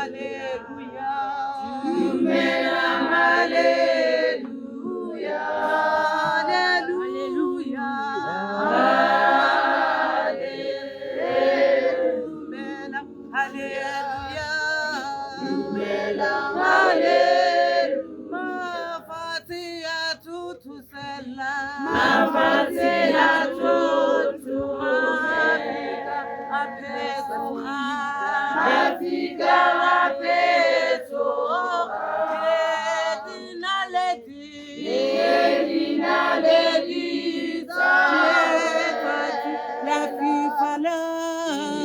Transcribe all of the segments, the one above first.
Hallelujah. Dumelang haleluya. Mafatshe a thothosela. Mafatshe a thothosela. A phetsoga. Mafika a phetsoga. Le dinaledi. Le dinaledi tsa letsatsi la fifala.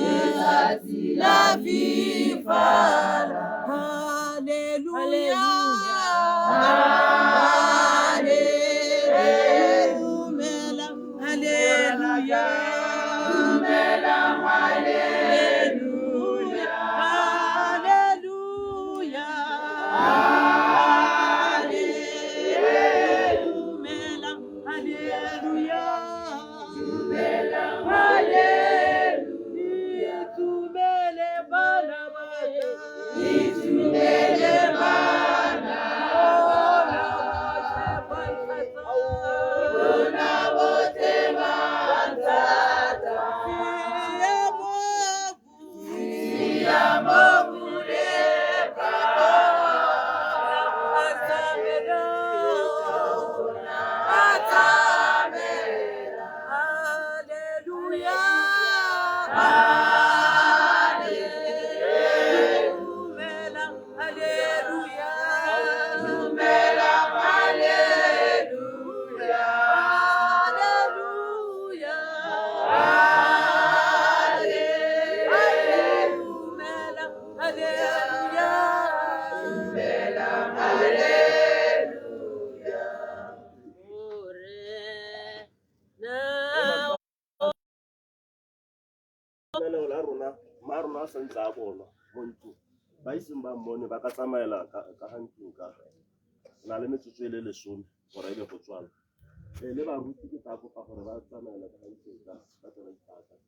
Letsatsi la fifala. Hallelujah. Hallelujah. Hallelujah. Hallelujah. Hallelujah. Hallelujah. Hallelujah. Hallelujah. Itumele bana ba ka. Itumele bana. Lona botlhe ba nthata. Lenaneo la rona, mma rona a santse a bonwa mo ntlong. Ba iseng ba mmone ba ka tsamaela ka ga ntlong ka re na le metsotso e le lesome gore e be go tswalwa. Le baruti ke tla kopa gore ba tsamaela ka ga ntlong ka ba tle ba ipaakanye.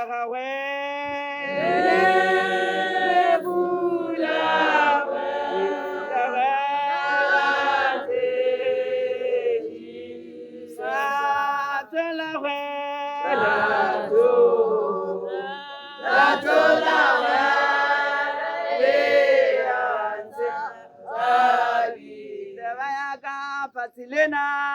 gagwe. Lena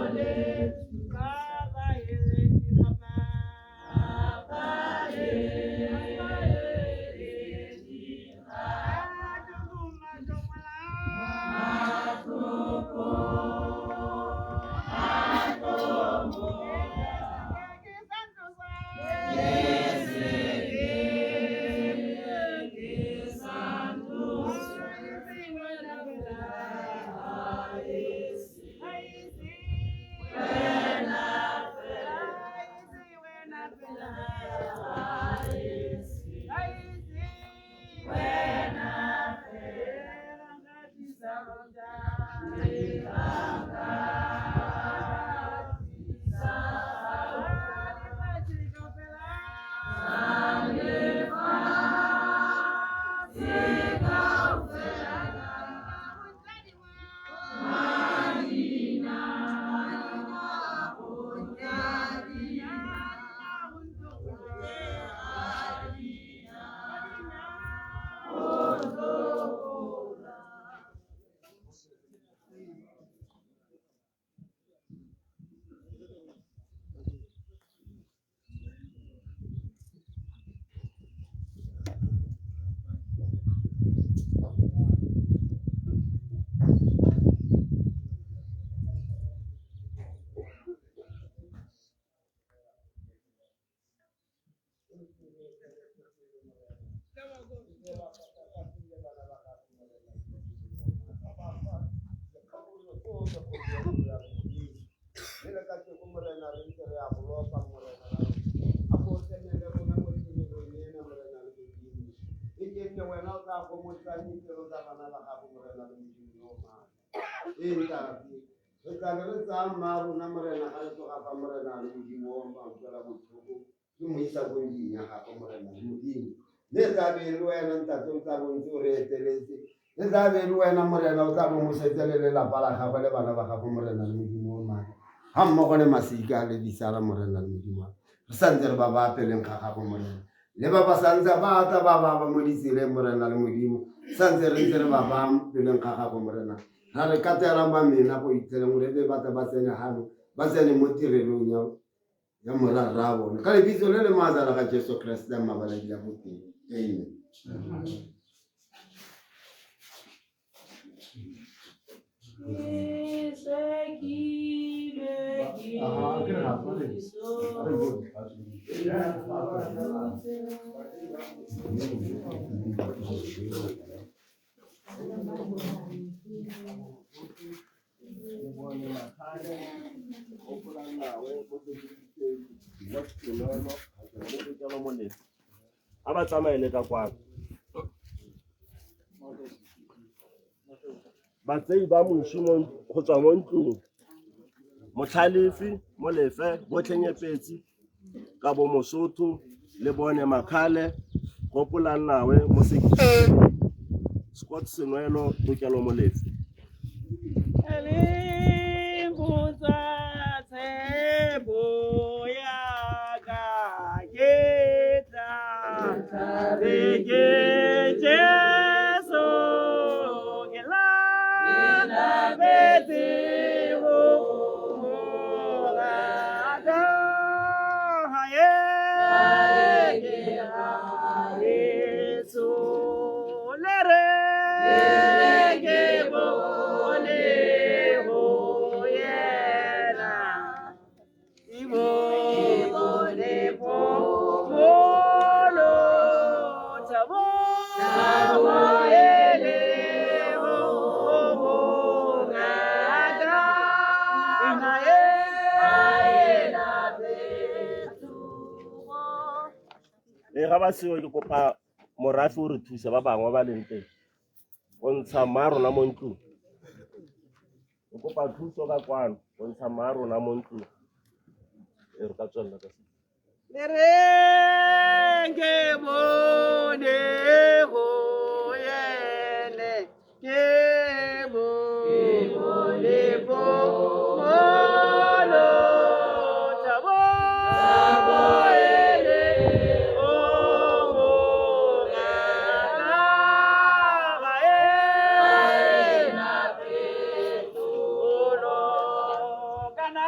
Amen. A ba tsamaele ka kwano. Batsei ba moši go tswa mo ntlong, Motlhalefi, Molefe, Botlhenyepetsi, Kabo Mosotho le bone Makhale, Gopolang Nawe, Mosekisi, Scott Senwelo, Tokelo Molefe. Ga ba seo ke kopa morafe o re thusa ba bangwe ba leng teng go ntsha mma rona mo ntlong. Ke kopa thuso ka kwano go ntsha mma rona mo ntlong. E re ka tswelela ka se. Le reng ke bone go yene ke bone phomolo thabo ele o mongaka ga ena phetolo kana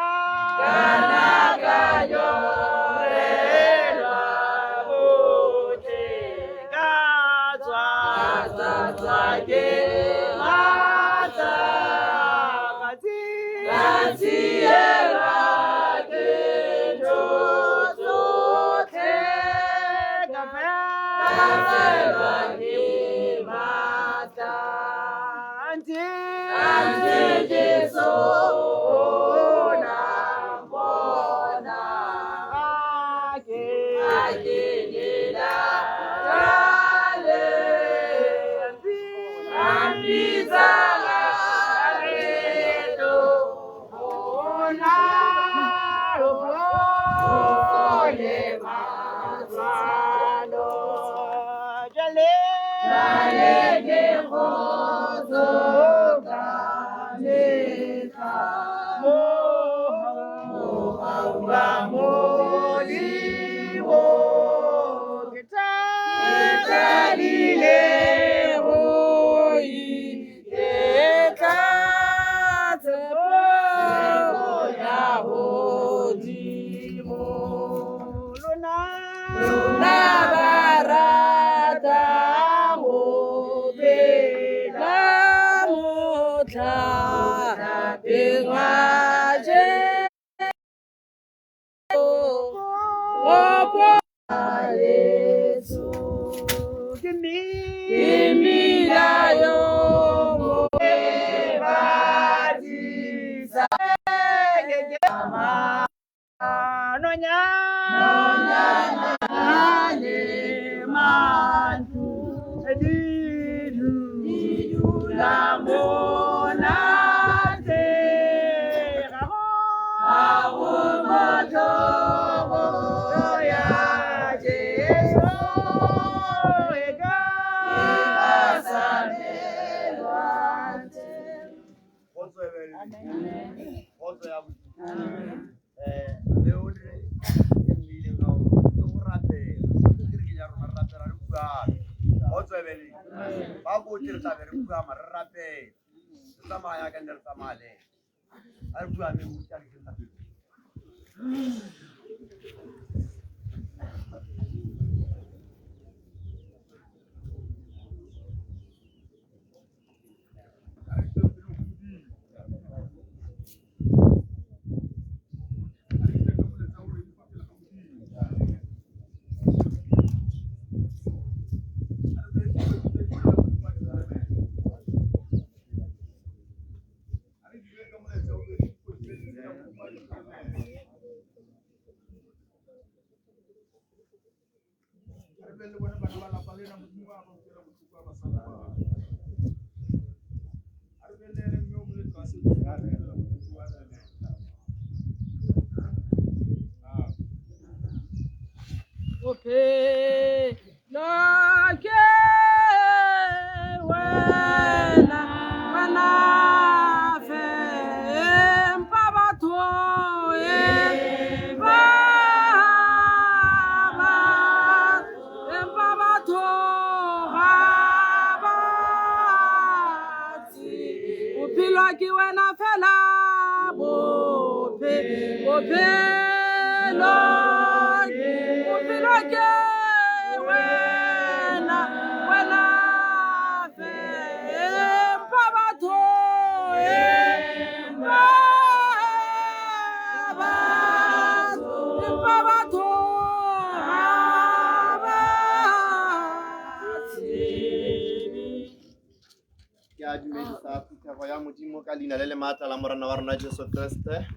Jesu Kriste.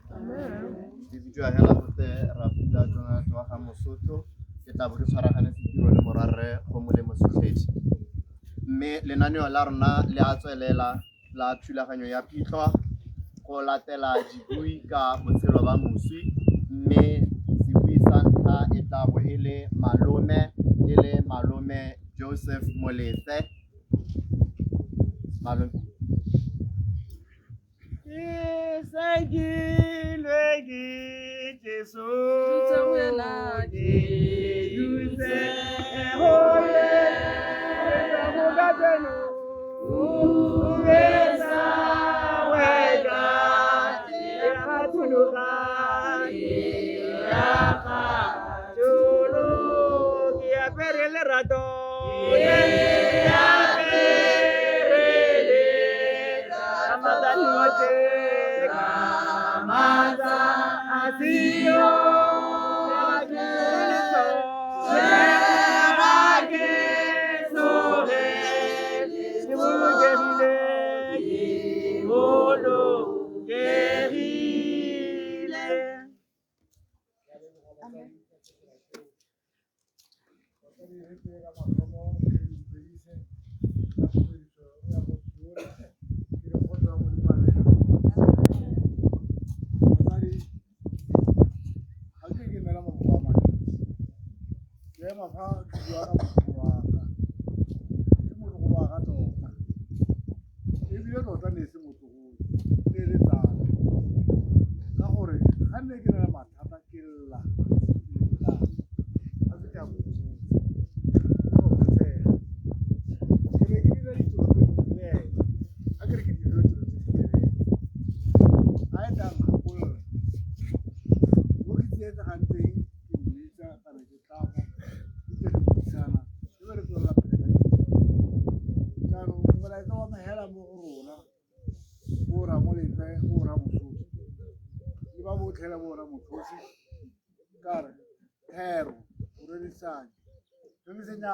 Ke bidiwa hela gote Rapula Jonathan wa ga Mosotho, ke tla bo ke tshwaragane setiro le morwarre go molemo Sotlhedi. Mme lenaneo la rona le a tswelela la thulaganyo ya phitlho go latela dibui ka botshelo ba moswi, mme sebui sa ntlha e tla bo e le malome Joseph Molefe. Malome. Yeah.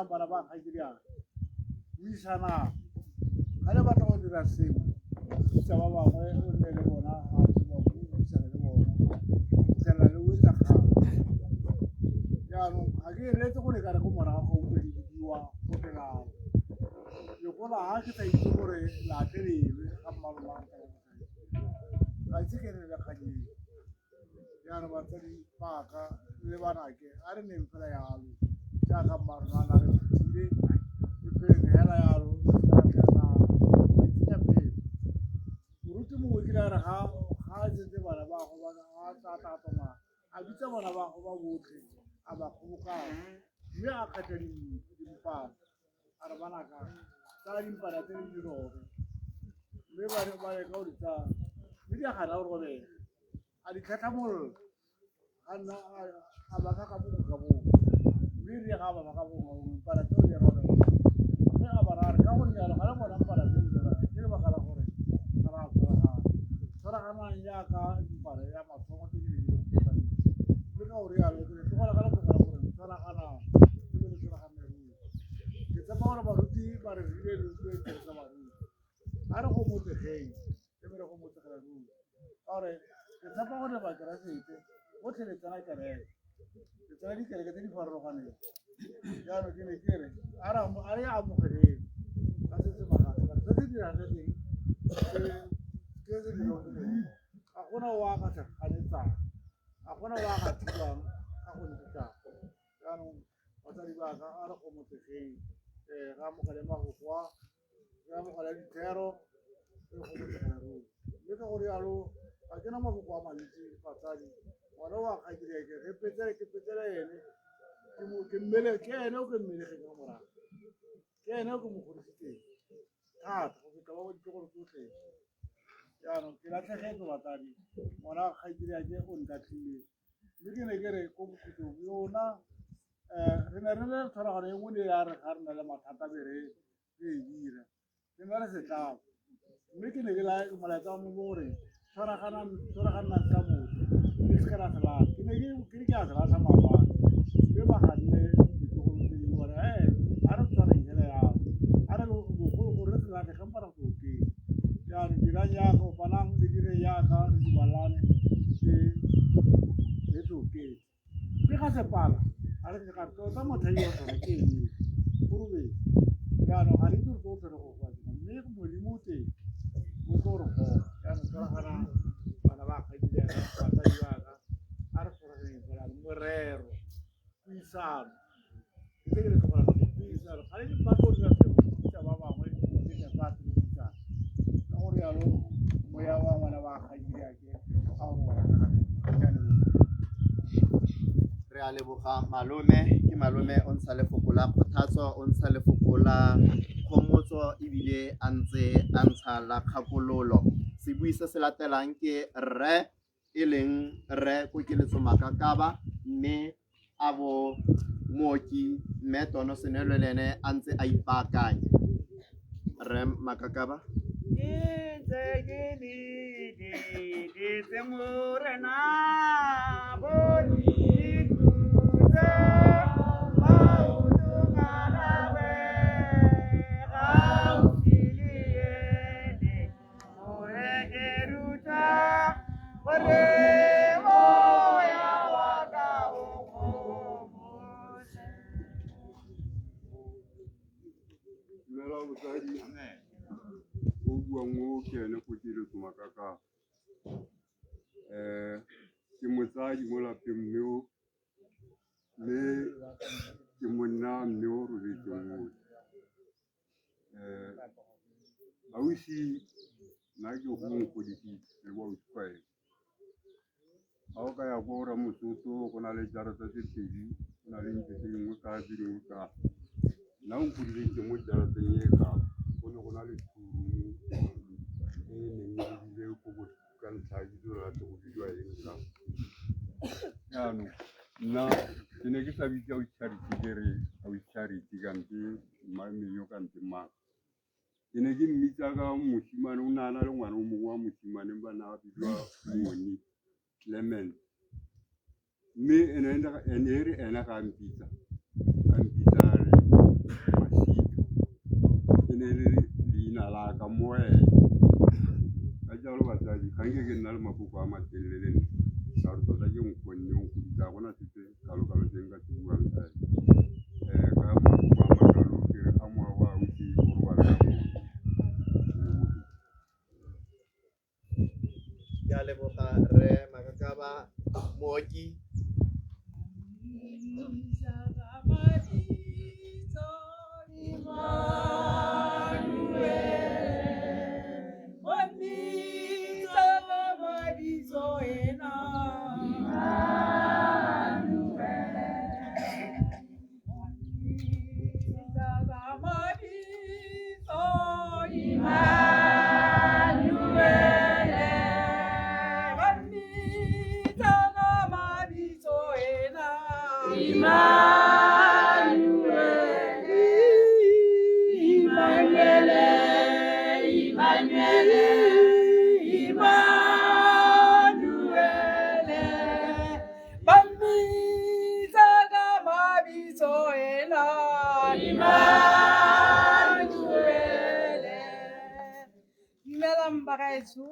Bana ba kgaitsediana buisanang ga le batla go dira sengwe bitsa ba bangwe o nne le bona gape ba buisana le bona fitlhelela le wetsa kgang. Jaanong ga ke eletse go lekane ko morago ga utlwe le bidiwa go telao lekola ga ke sa itse gore latelelwe ga mmalomang ga itse ke ne le kganyeng. Jaanong batsadi baka le banake a re neng fela yalo jaaka mmarona a re phutile re pheleng hela yalo ra itsenya pele. Moruti mongwe kile a re ga a setse bana ba go ba a tla tsamaya a bitsa bana ba go ba botlhe a ba kgobokanya mme a kgetha dimpana a re banaka tsaya dimpana tse di robe mme ba leka go di tsaya mme di a gana go robega a di tlhatlhamolola a nna a ba fa ka bongwe ka bongwe mme re ga ba fa ka bongwe ka bongwe mpana tseo di robega mme a ba raya re ka gore jalo ga le bona mpana tse di robega ke lebaka la gore ga re a tshwaragana tshwaraganang jaaka dimpana ya mathomo tse di ne di le mme ka gore jalo ke le tlogela ka lefoko la gore tshwaraganang e be le tshwaragane ruri. Ke tshepa gore baruti ba re rile le utlwe tsebe tsa baruti a re go motsegeng e be re go motsegela ruri ka gore ke tshepa gore bakeresete botlhe le tsena kereke le tsena dikereke tse di farologaneng. Jaanong ke ne ke re a re amogeleng ka se se magatse ka se se diragetseng ke se diragetseng ga gona o a ka se ganetsang ga gona o a ka thibang ga go ntse jalo. Jaanong batsadi ba ka a re go motsegeng re amogele mafoko a re amogele dithero re go motsegela ruri mme ka gore jalo ga ke na mafoko a mantsi batsadi ngwana wa kgaitsediake ke petsele ene ke ene o ke mmelegeng ka morago ke ene o ke mo godisitseng thata go feta ba ditlogolo tsotlhe. Jaanong ke latlhegetswe batsadi ngwana wa kgaitsediake o ntatlhile mme ke ne ke re ko bokhutlong lona re ne re le tshwaragano e nngwe ne ya re ga re na le mathata be re e dira re ne re setlamo mme ke ne ke molaetsa wa mo gore tshwaraganang ka motho le seke ra se latlha. Ke ne ke ke a se latlha maabane mme ba ganne ditlogolo tse dingwe gore a re tshwareng fela yalo a re bogologolo re se latlhe ge mpa re go oketsa. Jaanong dirang jaaka kopanang le dire jaaka re dumalane re se oketse mme ga se pala a re ga tota mothai wa sone ke eng o robetse. Jaanong ga re itse gore tlo tshwere go goa mme Modimo o teng o tlo re goga. Jaanong tshwaraganang bana ba kgaitsediaka batsadi ba ka a re tshwaraganeng fela morero puisano ke tse ke le tlogela puisano ga le batlo go dira sengwe bitsa ba bangwe le nne fatshe le buisana ka gore jalo moya wa ngwana wa kgaitsediake a o robala ka gare. Re a leboga malome ke malome o ntsha lefoko la kgothatso o ntsha lefoko la kgomotso ebile a ntse a ntsha la kgakololo. Sebui se se latelang ke rre e leng rre Kokeletso Makakaba mme a bo mooki mme Tono Senwelo le ene a ntse a ipaakanya. Rre Makakaba. Ke ntse ke lebeletse Morena, bo ikhutse maotong a gagwe, gaufi le ene, gore ke ruta gore moya wa ka o gomotse. Dumela botsadi. O buang o ke ene Kokeletso Makakaba. Ke motsadi mo lapeng mme o mme ke monna mme o robetseng o. Ausi nna ke go nkgodisitse le kwa ausi kwa ene. Ga o ka ya ko Ramosotho go na le jarata tse pedi, go na le ntlo tse dingwe ka tse dingwe ka. Nna o nkgodiseditse mo jarateng e ka go ne go na le turu e e neng e lebile ko bo ka ntlha ya kitso gore gape go bidiwa eng ka. Jaanong nna ke ne ke sa bitse ausi Charity ke re ausi Charity kante Mmamenyo kante mang. Ke ne ke mmitsa ka mosimane o ne a na le ngwana o mongwe wa mosimane ba ne a bidiwa Moni Clement. Mme ene ene e re ene ga a mpitsa a mpitsa a re Masika. E ne e le leina la ka mo ene. Ka jalo batsadi ga nke ke nna le mafoko a matelele le nna ka gore tota ke nkgonne o nkgodisa ga gona sepe kalo-kalo se nka se buang ka ene. Ka mafoko a makalo ke re a mowa wa ausi o robale ka kgotso. Ke a leboga rre Makakaba mooki. Dumelang bagaetsho,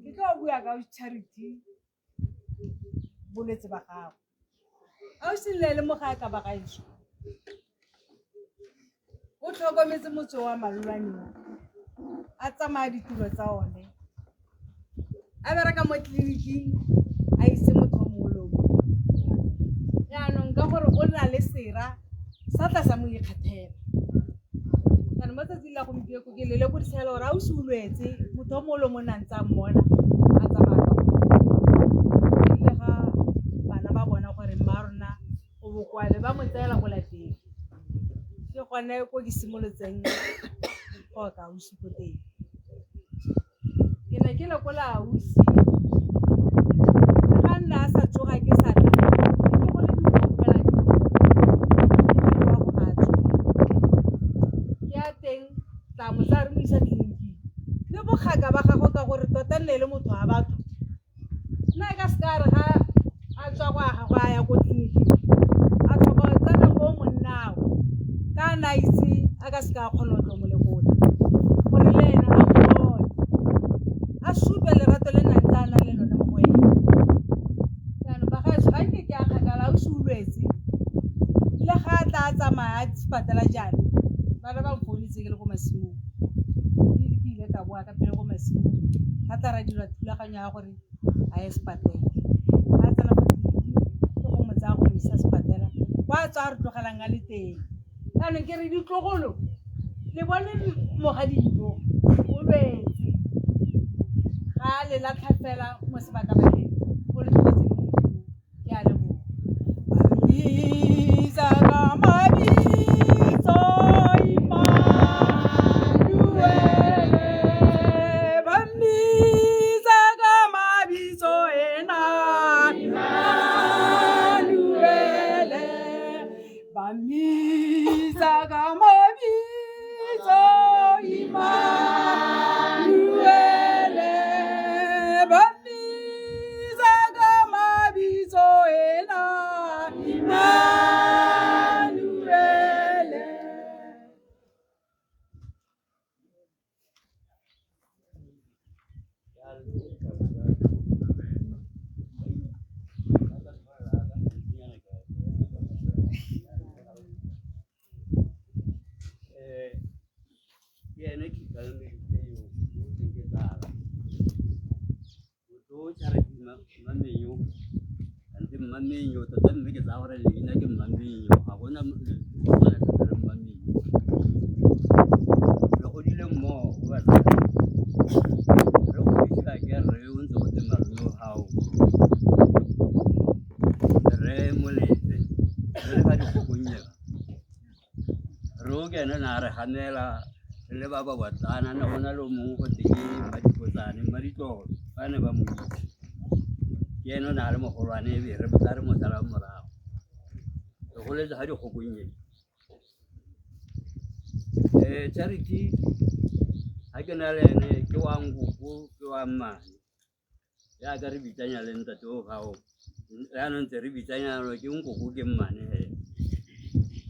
ke tlo bua ka Charity bolwetse ba gago. Ausi nne le mogaka bagaetsho, o tlhokometse motse wa Malolwane, a tsamaya ditiro tsa one, a bereka mo tleliniking, a ise motho o mongwe le o mongwe. Jaanong ka gore o na le sera sa tla sa mo ikgethela. Jaanong mo tsatsing la gompieno ke le lekodisa fela gore ausi o lwetse, motho o mongwe le o mongwe o ne a ntse a mmona a tsamaya ka one. Erile ga bana ba bona gore mma rona o bokoa be ba mo tseela ko lapeng. Ke gone ko ke simolotseng go oka ausi ko teng. Ke ne ke lekola ausi, le ga nna a sa tsoga ke sa tla, ditlogolo di mo utlwela di mo go ga a tsoga. Ke ya teng tla mo tsaya re mo isa tleliniking le bogaka ba gagwe ka gore tota nne le motho wa batho. Nna ka seka a re ga a tswa kwa gagwe a ya ko tleliniking a tlhoka go tsena ko monnao ka a ne a itse a ka seka a kgona go tlo mo lekola gore le ene a mmone a supe lerato le nna ntse a na le lone mo go ene. Jaanong bagaetsho ga nke ke a kgakala ausi o lwetse le ga a tla a tsamaya a sepatela jaana bana ba mfounetse ke le ko masimong, ebile ke ile ka boa ka pele ko masimong ga tla ra dira thulaganyo ya gore a ye sepatela. Ga a tsena mo tleliniking ke go mo tsaya go mo isa sepatela kwa a tswa a re tlogelang a le teng. Jaanong ke re ditlogolo le bone mogadingjo o lwetse ga a le latlha fela mo sebakabakeng o le tlogetse le Modimo. Ke a leboga. Ba ka mabitso Emmanuele, ba mmitsa ka mabitso ena Emmanuele, ba mmitsa ka mabitso Emmanuele. Ke ene khipa yo o teng ke tsala. Motho o Charity Mmamenyo, kante Mmamenyo tota mme ke tsaya gore leina ke Mmamenyo, ga gona Botswana thata re Mmamenyo. Re godile mmogo batsadi, re godisiwa ke rre o ntse go twe malome wa gago, Rre Molefe, re le fa dikgokonyela. Rre o ke ene ne a re gamela re le ba ba botlana, ne go na le o mongwe go twe ke Mmadikotsane, Mmaditlolo, ba ne ba mo itse. Ke ene o ne a le mogolwane e be re tla re mo sala morago. Re goletse ga dikgokong e. Charity ga ke na le ene ke wa nkoko ke wa mmane. Jaaka re bitsanya le ntate o gago jaanong ntse re bitsanya jalo ke nkoko ke mmane he.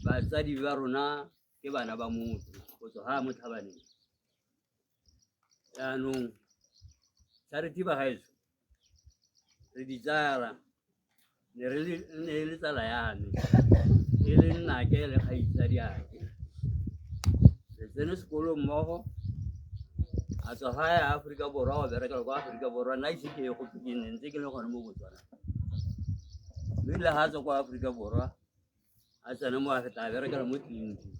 Batsadi ba rona ke bana ba motho go tswa ga mo tlhabaneng. Jaanong Charity ba gaetsho re ditsala ne re le ne e le tsala ya me e le nnake le kgaitsadiake re tsene sekolo mmogo a tswa ga ya Aforika Borwa go berekela kwa Aforika Borwa nna ise ke ye gope ke ne ntse ke le gone mo Botswana mme ebile ga a tswa kwa Aforika Borwa a tsena mo a feta a berekela mo tleliniking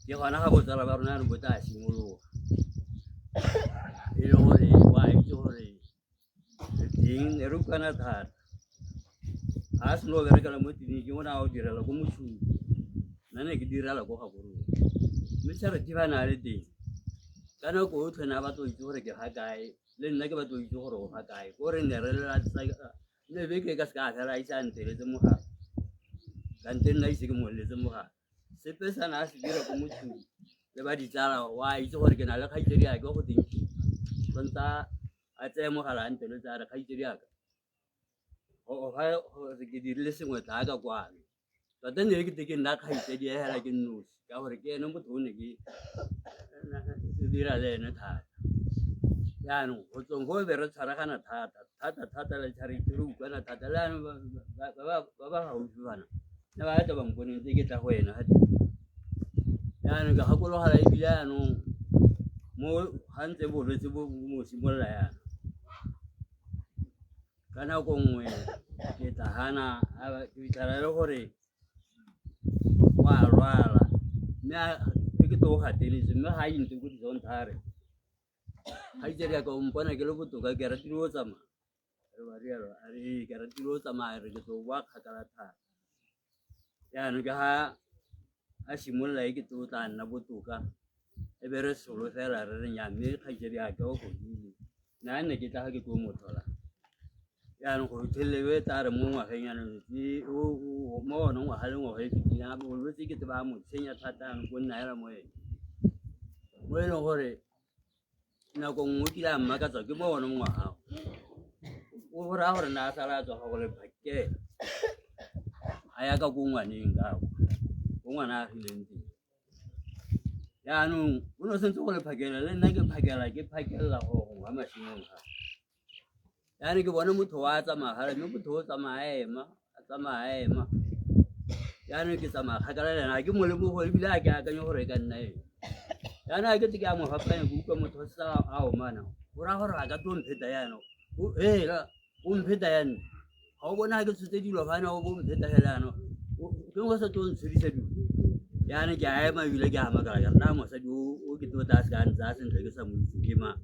ke gona ga botsala ba rona bo tla simologa e le gore wa itse gore re teng ne re utlwana thata ga a seno berekela mo tleliniking o ne a o direla ko Moshupa nna ne ke direla ko Gaborone mme Charity fa ne a le teng ka nako yotlhe ne a batla go itse gore ke ga kae le nna ke batla go itse gore o ga kae ko re ne re mme beke e ka se ka fela a ise a nteletse mogala kante nna ise ke mo leletse mogala sepe sa na a se dira ko mothong le ba ditsala wa itse gore ke na le kgaitsedi yake go teng ke tshwanetse a tseye mogala a nteletse a re kgaitsedi yaka gore ke dirile sengwe tla ka kwano tota ne ke te ke nna kgaitsadi ya hela ke nnosi ka gore ke ene motho o ne ke dira le ene thata jaanong go tsweng go be re tshwaragana thata thata thata le Charity re utlwana thata le jaanong ba ba gaufi bana ne ba tla ba mpone ntse ke tla go ena ga teng jaanong ke gakologela ebile jaanong mo ga ntse bolwetse bo mo simolola yana Ka nako nngwe ke tla gana ke fitlhela e le gore o a lwala mme ke ke to gateletse mme ga a intokodisa o nthaya a re kgaitsadi ya ka o mpona ke le botoka ke ratile go tsamaya re ba rialo a re ee ke ratile go tsamaya re ke tlo boa kgakala thata jaanong ke ga a simolola e kete o tla nna botoka e be re solofela re re nnyaa mme kgaitsadi ya ka o godile nna ne ke tla ga ke tlo mo tlhola jaanong go fitlhelele e tla re mo ngwageng jaanong mo one ngwaga le ngwaga e fetileng bolwetse ke te ba mo tshwenya thata jaanong ko nna hela mo ene mo e leng gore nako nngwe o kile a mmakatsa ke mo one ngwaga o go raya gore na a sala a tswa ga go le phakela a ya ka ko ngwaneng ka kwa ko ngwana a agileng teng jaanong o ne o sentse go le phakela le nna ke phakela ke phakelela go gongwe ga masimong ga Jaanong ke bone motho wa tsamaya gale mme motho o tsamaya a ema a tsamaya a ema jaanong ke tsamaya kgakala le ena ga ke mo lemogo ebile ga ke akanye gore e ka nna ene jaanong ga ke tse ke a mo fapanya ke utlwa motho sa a omana go raya gore a ka tlo mpheta jaanong hela o mpheta yanne ga o bona ga ke tshotse dilo fana o bo mpheta fela jaanong ke go sa tlo ntshedisa dilo jaanong ke a ema ebile ke a makala ke re na mosadi o ke tlo tla se ka ntsaya sentle ke sa mo itse ke mang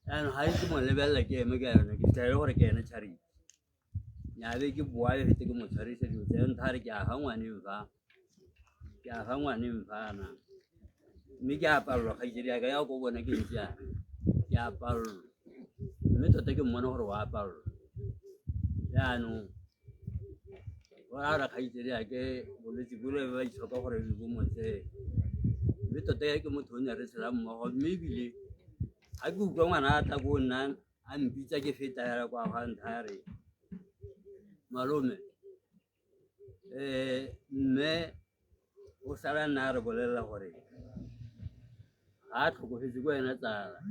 Jaanong ga ke mo lebelela ke eme ka yone ke fitlhela e le gore ke ene Charity. Nya be ke boa be fete ke mo tshwarise dilo tse ntha re ke a ga ngwaneng fa ke a ga ngwaneng fana mme ke a palelwa kgaitsedi ya ka ya ko bona ke ntse yana ke a palelwa mme tota ke mmone gore wa palelwa jaanong Go raya gore kgaitsedi ya ke bolwetse bo le ba itshoka gore bo mo tseye mme tota ya ke motho o ne re tshela mmogo mme ebile ga ke utlwa ngwana a tla ko nna a mpitsa ke feta fela kwa ga ntlha ya re malome mme o sala nna a re bolelela gore ga a tlhokofetse ko wena tsala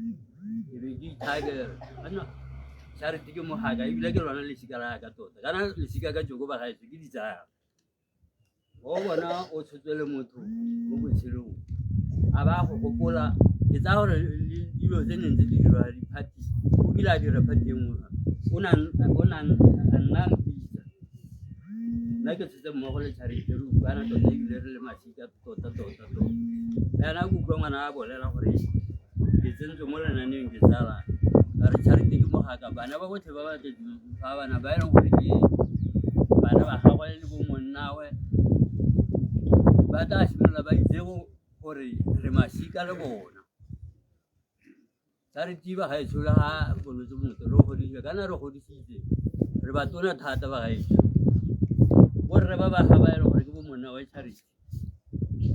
ke be ke ithakela ana Charity ke mogaka ebile ke lona lesika la ka tota kana lesika ka joko ba gaetsho ke ditsala. O bona o tshotswe le motho mo botshelong a ba go gopola ke tsaya gore le dilo tse neng tse di dirwa di-party o kile a dira party e nngwe o na a nna mpitsa nna ke tshotse mmogo le Charity re utlwana tota ebile re le masika tota tota tota jaana ke utlwa ngwana a bolela gore ke tsentswe mo lenaneng ke tsala ka re Charity ke mogaka bana ba botlhe ba ba tletseng fa bana ba e leng gore ke bana ba gagwe le bo monnawe ba tla simolola ba itse gore re masika le bona Charity ba gaetsho le ga bolwetse bongwe re godisitse kana re godisitse re ba tona thata ba gaetsho borre ba ba ga ba e leng gore ke bo monna wa Charity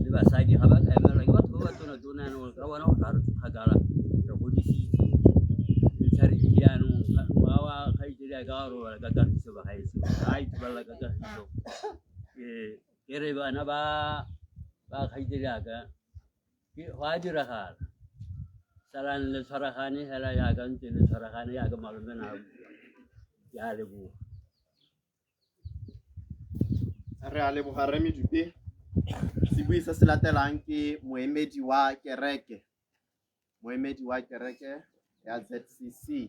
le basadi ga ba ka emelwa ke batho ba ba tona tona yanong ka bona gore ga re kgakala re godisitse le Charity yanong ngwa wa kgaitsedi a ka robala ka kagiso ba gaetsho ga a ithobalela ka kagiso ke re bana ba ba kgaitsedi aka ke go a diragala salang le tshwaragane hela yaka ntse le tshwaragane yaka malome na a bua ke a leboga. Re a leboga Rre Medupe. Sebui se se latelang ke moemedi wa kereke, moemedi wa kereke ya ZCC.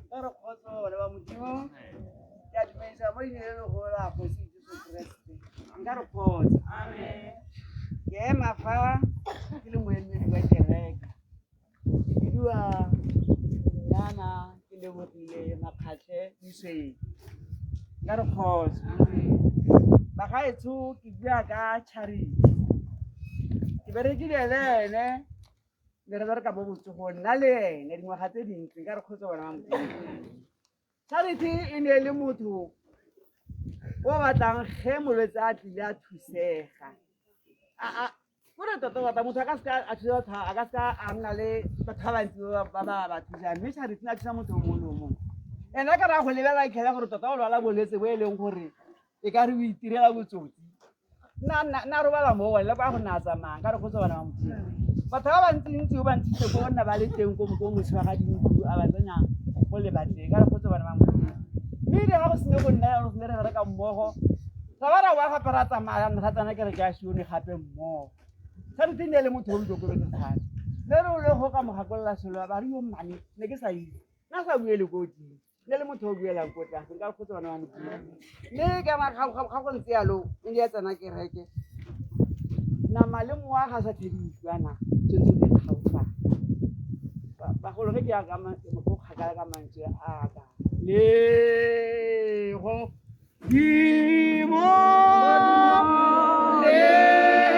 Ka re kgotso bana ba Modimo, ke a dumedisa mo leineng le legolo la Kgosi Jesu Keresete. Nka re kgotso. Ke ema fa ke le moemedi wa kereke. Ke bidiwa Nana ke lebogile Makgatlhe Disweng. Nka re kgotso. Bagaetsho ke bua ka Charity. Ke berekile le ene ne re bereka mo botsogong nna le ene dingwaga tse dintsi ka re kgotsa bona wa Modimo. Charity e ne e le motho o batlang ge molwetse a tlile a thusega kore tota tota motho a ka seka a thusa batho a ka seka a nna le batho ba bantsi ba ba ba thusang mme Charity ne a thusa motho o mongwe le o mongwe ene a ka raya go lebelela itlhela gore tota o lwala bolwetse bo e leng gore e ka re o itirela botsotsi nna robala mo one le kwa go nna a tsamayang ka re go bana ba Modimo batho ba bantsintsi o ba ntshitse ko nna ba le teng ko ko moshe wa ga dintlo a ba tsenya go lebatleng ka re go bana ba Modimo mme ile ga go sene go nna jalo ne re bereka mmogo ra ba ra boa gape ra tsamaya ra tsena kereke ya Sione gape mmogo Charity ne le motho o ikokobetse thata le re o le go ka mo gakolola selo ba re yo mmane ne ke sa itse nna sa buele ko godimo ne le motho o buelang ko tlase nka kgotsa bana ba Modimo mme kana ga go ntse yalo e ne ya tsena kereke nama le mowa ga sa tlhe di utlwana tsotso di kgaogana bagolo ge ke ya ka go kgakala ka mantswe a ka lego dimo lelo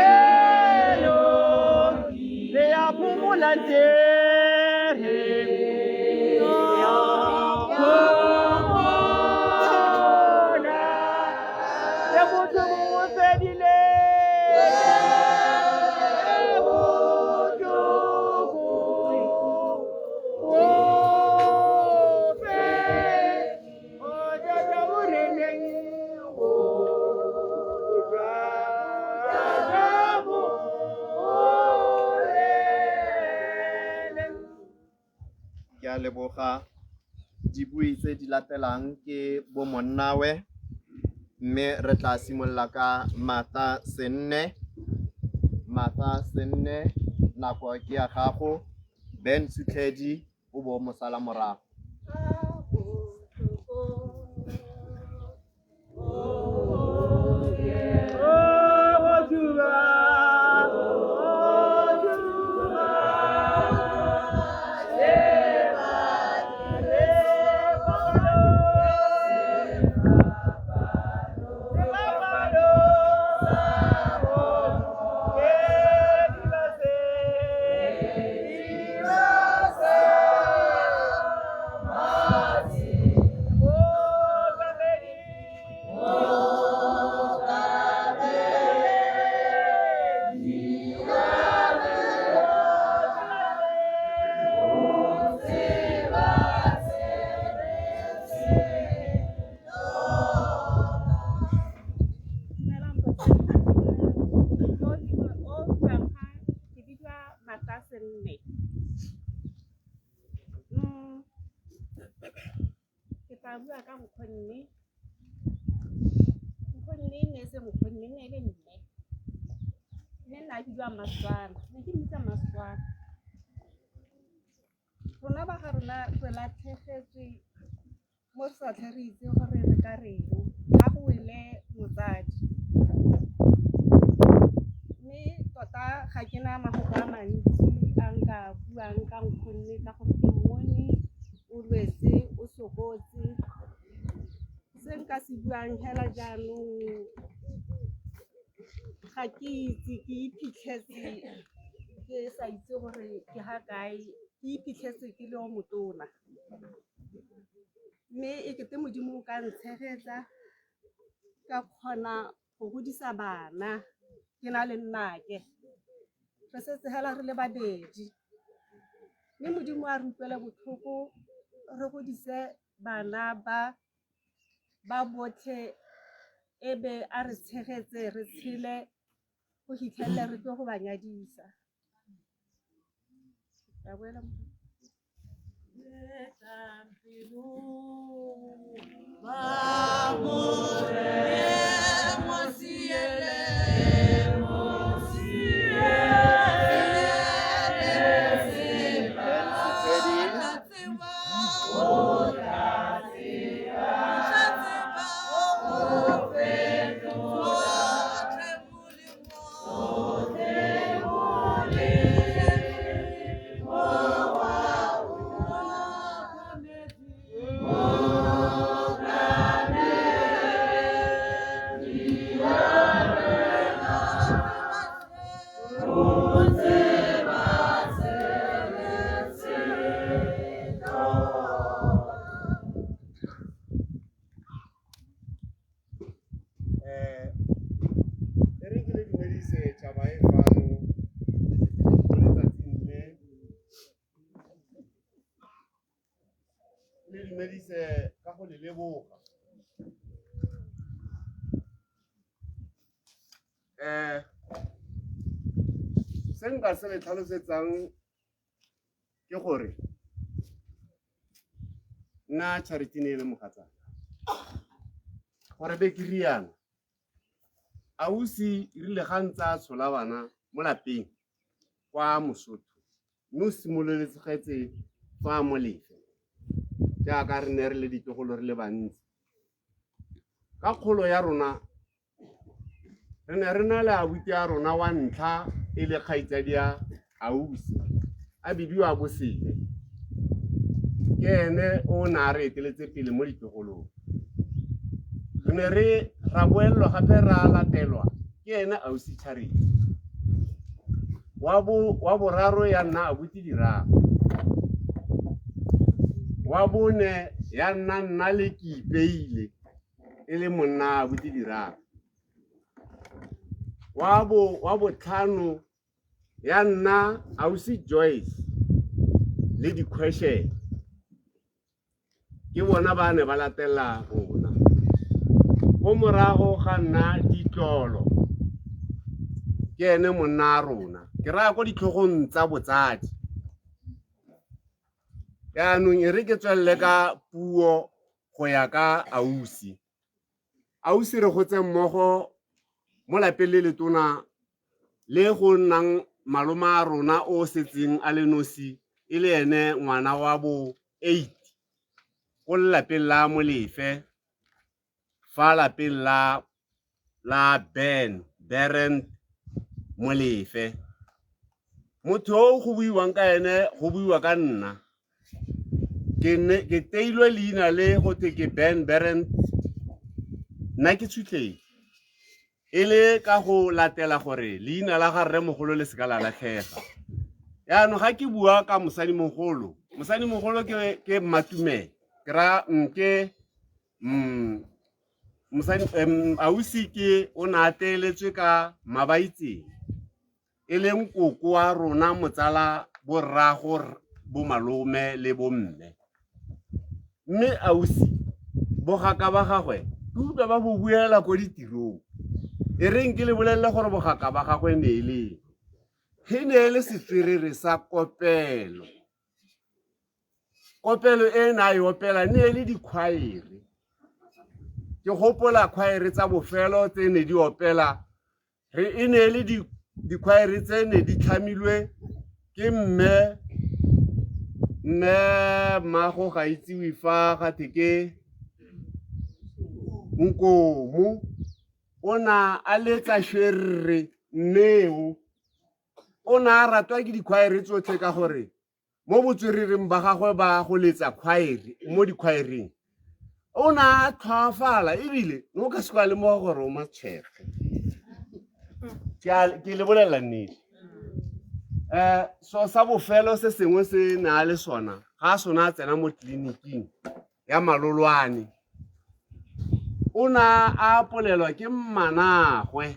le ya phomola tere ya phomola le motho mongwe fedile Ke a leboga. Dibui tse di latelang ke bo monnawe mme re tla simolola ka Martha Senne. Martha Senne, nako ke ya gago. Ben Sutlhedi o bo o mo sala morago. Nkgonne. Nkgonne e ne e se nkgonne, e ne e le mme. Mme nna a bidiwa Mmaswana, ne ke mmitsa Mmaswana. Rona ba ga rona re latlhegetswe mo re sa tlhe re itse gore re ka reng ga go wele motsadi. Mme tota ga ke na mafoko a mantsi a nka buang ka nkgonne ka gore ke mmone o lwetse, o sokotse. Se nka se buang hela jaanong ga ke itse, ke iphitlhetse ke sa itse gore ke ga kae, ke iphitlhetse ke le o motona. Mme e kete Modimo o ka ntshegetsa ka kgona go godisa bana ke na le nnake, re setse hela re le babedi. Mme Modimo a re utlwele botlhoko, re godise bana ba ba botlhe, e be a re tshegetse re tshele go fitlhelele re tlo go ba nyadisa. Ka boela mo. E re ke le dumedise tšhaba e fano mo letsatsing le, le dumedise ka go le leboga. Se nka se le tlhalosetsang ke gore nna Charity ne e le mogatsaka. Gore be ke riana, ausi e rile ga ntse a tshola bana mo lapeng kwa Mosotho, mme o simololetsegetse fa Molefe, jaaka re ne re le ditlogolo re le bantsi. Ka kgolo ya rona, re ne re na le abuti a rona wa ntlha e le kgaitsadi ya ausi, a bidiwa Bosele. Ke ene o ne a re eteletse pele mo ditlogolong. Re ne re ra boelelwa gape ra latelwa ke ene ausi Charity. Wa boraro ya nna abuti Dirago. Wa bone ya nna nna le ke ipeile e le monna abuti Dirago. Wa botlhano ya nna ausi Joyce le di-question. Ke bona ba ne ba latela rona. Ko morago ga nna Ditlolo, ke ene monna a rona. Ke raya ko ditlhogong tsa botsadi. Jaanong e re ke tswelele ka puo go ya ka ausi. Ausi re gotse mmogo mo lapeng le letona le go nnang malome a rona o setseng a le nosi e le ene ngwana wa bo 8 ko lelapeng la Molefe, fa lapeng la Ben Berend Molefe. Motho o go buiwang ka ene go buiwa ka nna. Ke teilwe leina le go thwe ke Ben Berend, nna ke Tshutleng. E le ka go latela gore leina la ga rremogolo le seka la latlhega. Jaanong ga ke bua ka mosadimogolo, mosadimogolo ke Mmatumela. Ke raya ke mosadi, ausi ke o ne a teeletswe ka Mabaitseng, e leng koko wa rona motsala borrago bo malome le bomme. Mme ausi bogaka ba gagwe ke utlwa ba bo buela ko ditirong. E reng ke le bolelele gore bogaka ba gagwe ne e le eng. E ne e le setswerere sa kopelo. Kopelo e ne a e opela ne e le dikhwaere. Ke gopola khwaere tsa bofelo tse ne di opela, re e ne e le dikhwaere tse ne di tlhamilwe ke mme mme mmago ga itsiwe fa ga the ke Nkomo, o na a letsa sherre mmeo, o na a ratwa ke dikhwaere tsotlhe ka gore mo botswerereng ba gagwe ba go letsa khwaere mo dikhwaereng o ne a tlhwaafala ebile ne o ka se kwa lemoga gore o matshwege. Ke le bolelela nnete. So sa bofelo se sengwe se ne a le sona ga a sona a tsena mo tleliniking ya Malolwane, o ne a apolelwa ke mmanagwe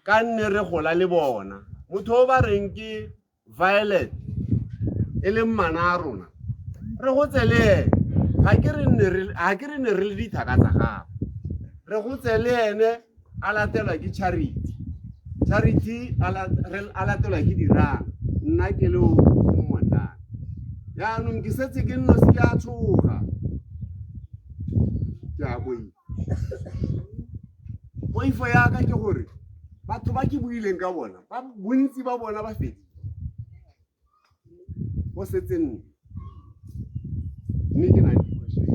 ka nne re gola le bona, motho o ba reng ke Violet e leng mmana a rona, re gotse le ene. Ga ke re ne re ga ke re ne re le dithaka tsa gagwe, re gotse le ene, a latelwa ke Charity, Charity a latelwa ke Dirang, nna ke le o mmotlana. Jaanong ke setse ke nnosi, ke a tshoga, ke a boifa. Poifo ya ka ke gore batho ba ke buileng ka bona, ba bontsi ba bona ba fedile, go setse nna, mme ke na le di-question,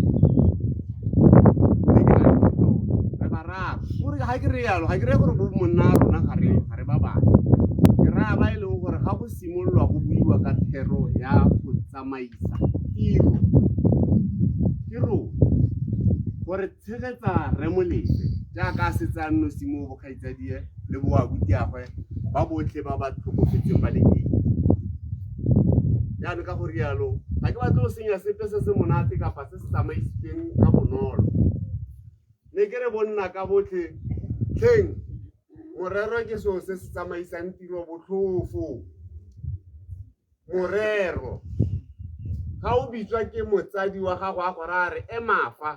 mme ke na le ditlolo. Re bararo gore ga ke re yalo, ga ke reye gore bo monna a rona ga re ba bane, ke raya ba e leng gore ga go simololwa go buiwa ka thero ya go tsamaisa tiro ke rona gore tshegetsa Rre Molefe jaaka a setse a nnosi mo bokgaitsadie le boabutiagwe ba botlhe ba ba tlhokofetseng ba le eight. Jaanong ka go rialo ga ke batle go senya sepe se se monate kapa se se tsamaisitsweng ka bonolo. Ne ke re bonna ka botlhe tlheng, morero ke seo se se tsamaisang tiro botlhofo. Morero ga o bitswa ke motsadi wa gago a go raya re ema fa,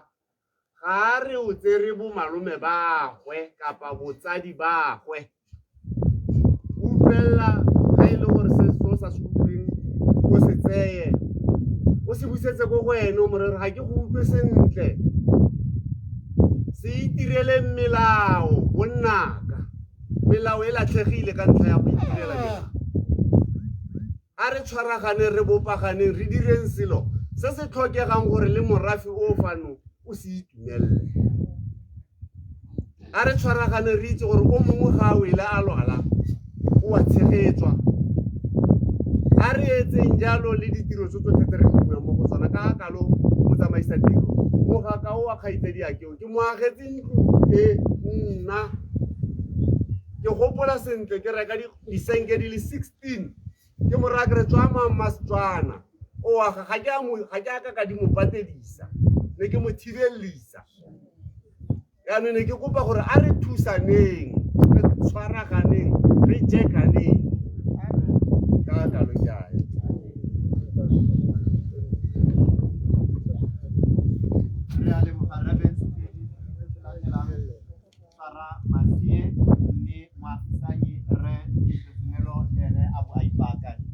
ga a re o tsere bomalome bagwe kapa botsadi bagwe. Utlwelela ga e le gore se o sa se utlweng o se tseye o se busetse ko go ene, o morero ga ke go utlwe sentle. Se itireleng melao bonnaka, melao e latlhegile ka ntlha ya go itirela melao. A re tshwaraganeng, re bopaganeng, re direng selo se se tlhokegang gore le morafe o fano o se itumelele. A re tshwaraganeng, re itse gore o mongwe ga a wele a lwala o a tshegetswa. A re etseng jalo le ditiro tse tsotlhe tse re dumelang mo go tsona. Ka kalo motsamaisa tiro mogaka o wa kgaitsadi akeo ke mo agetse ntlo e nna ke gopola sentle, ke reka disenke di le 16, ke mo raya ke re tswa mamma Setswana o aga, ga ke a ka ka di mo patedisa, ne ke mo thibelelisa. Jaanong ne ke kopa gore a re thusaneng, re tshwaraganeng, re jekaneng ka kalo ke a ya. Re a leboga Rre Benson. Latelang Sarah Masie, mme moagisanyi Rre Jesu Tumelo le ene a bo a ipaakanya.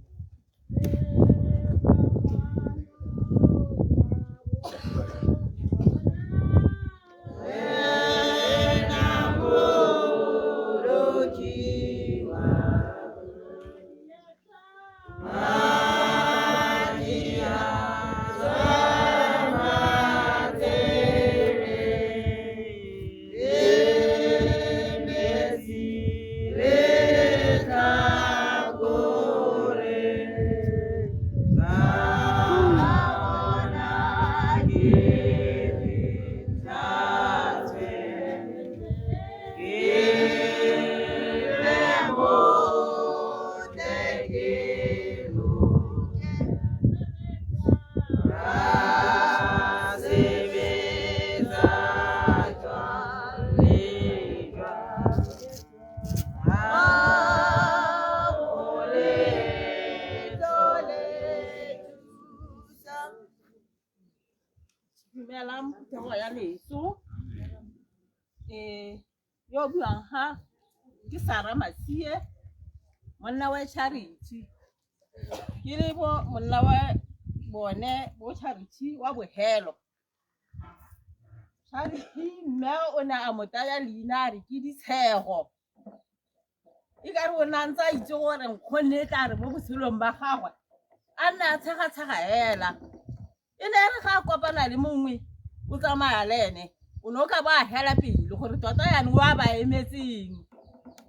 Dumelang phuthego ya leso. Yo o buang ga ke Sarah Masie, monna wa Charity. Ke le bo monna wa bone bo Charity wa bogelo. Charity mme o ne a mo taya leina a re ke Ditshego. E ka re o ne a ntse a itse gore nkgonne e tla re mo botshelong ba gagwe a nne a tshegatshega hela. E ne e re ga a kopana le mongwe o tsamaya le ene o ne o ka bo a hela pele gore tota yanong o a ba emetseng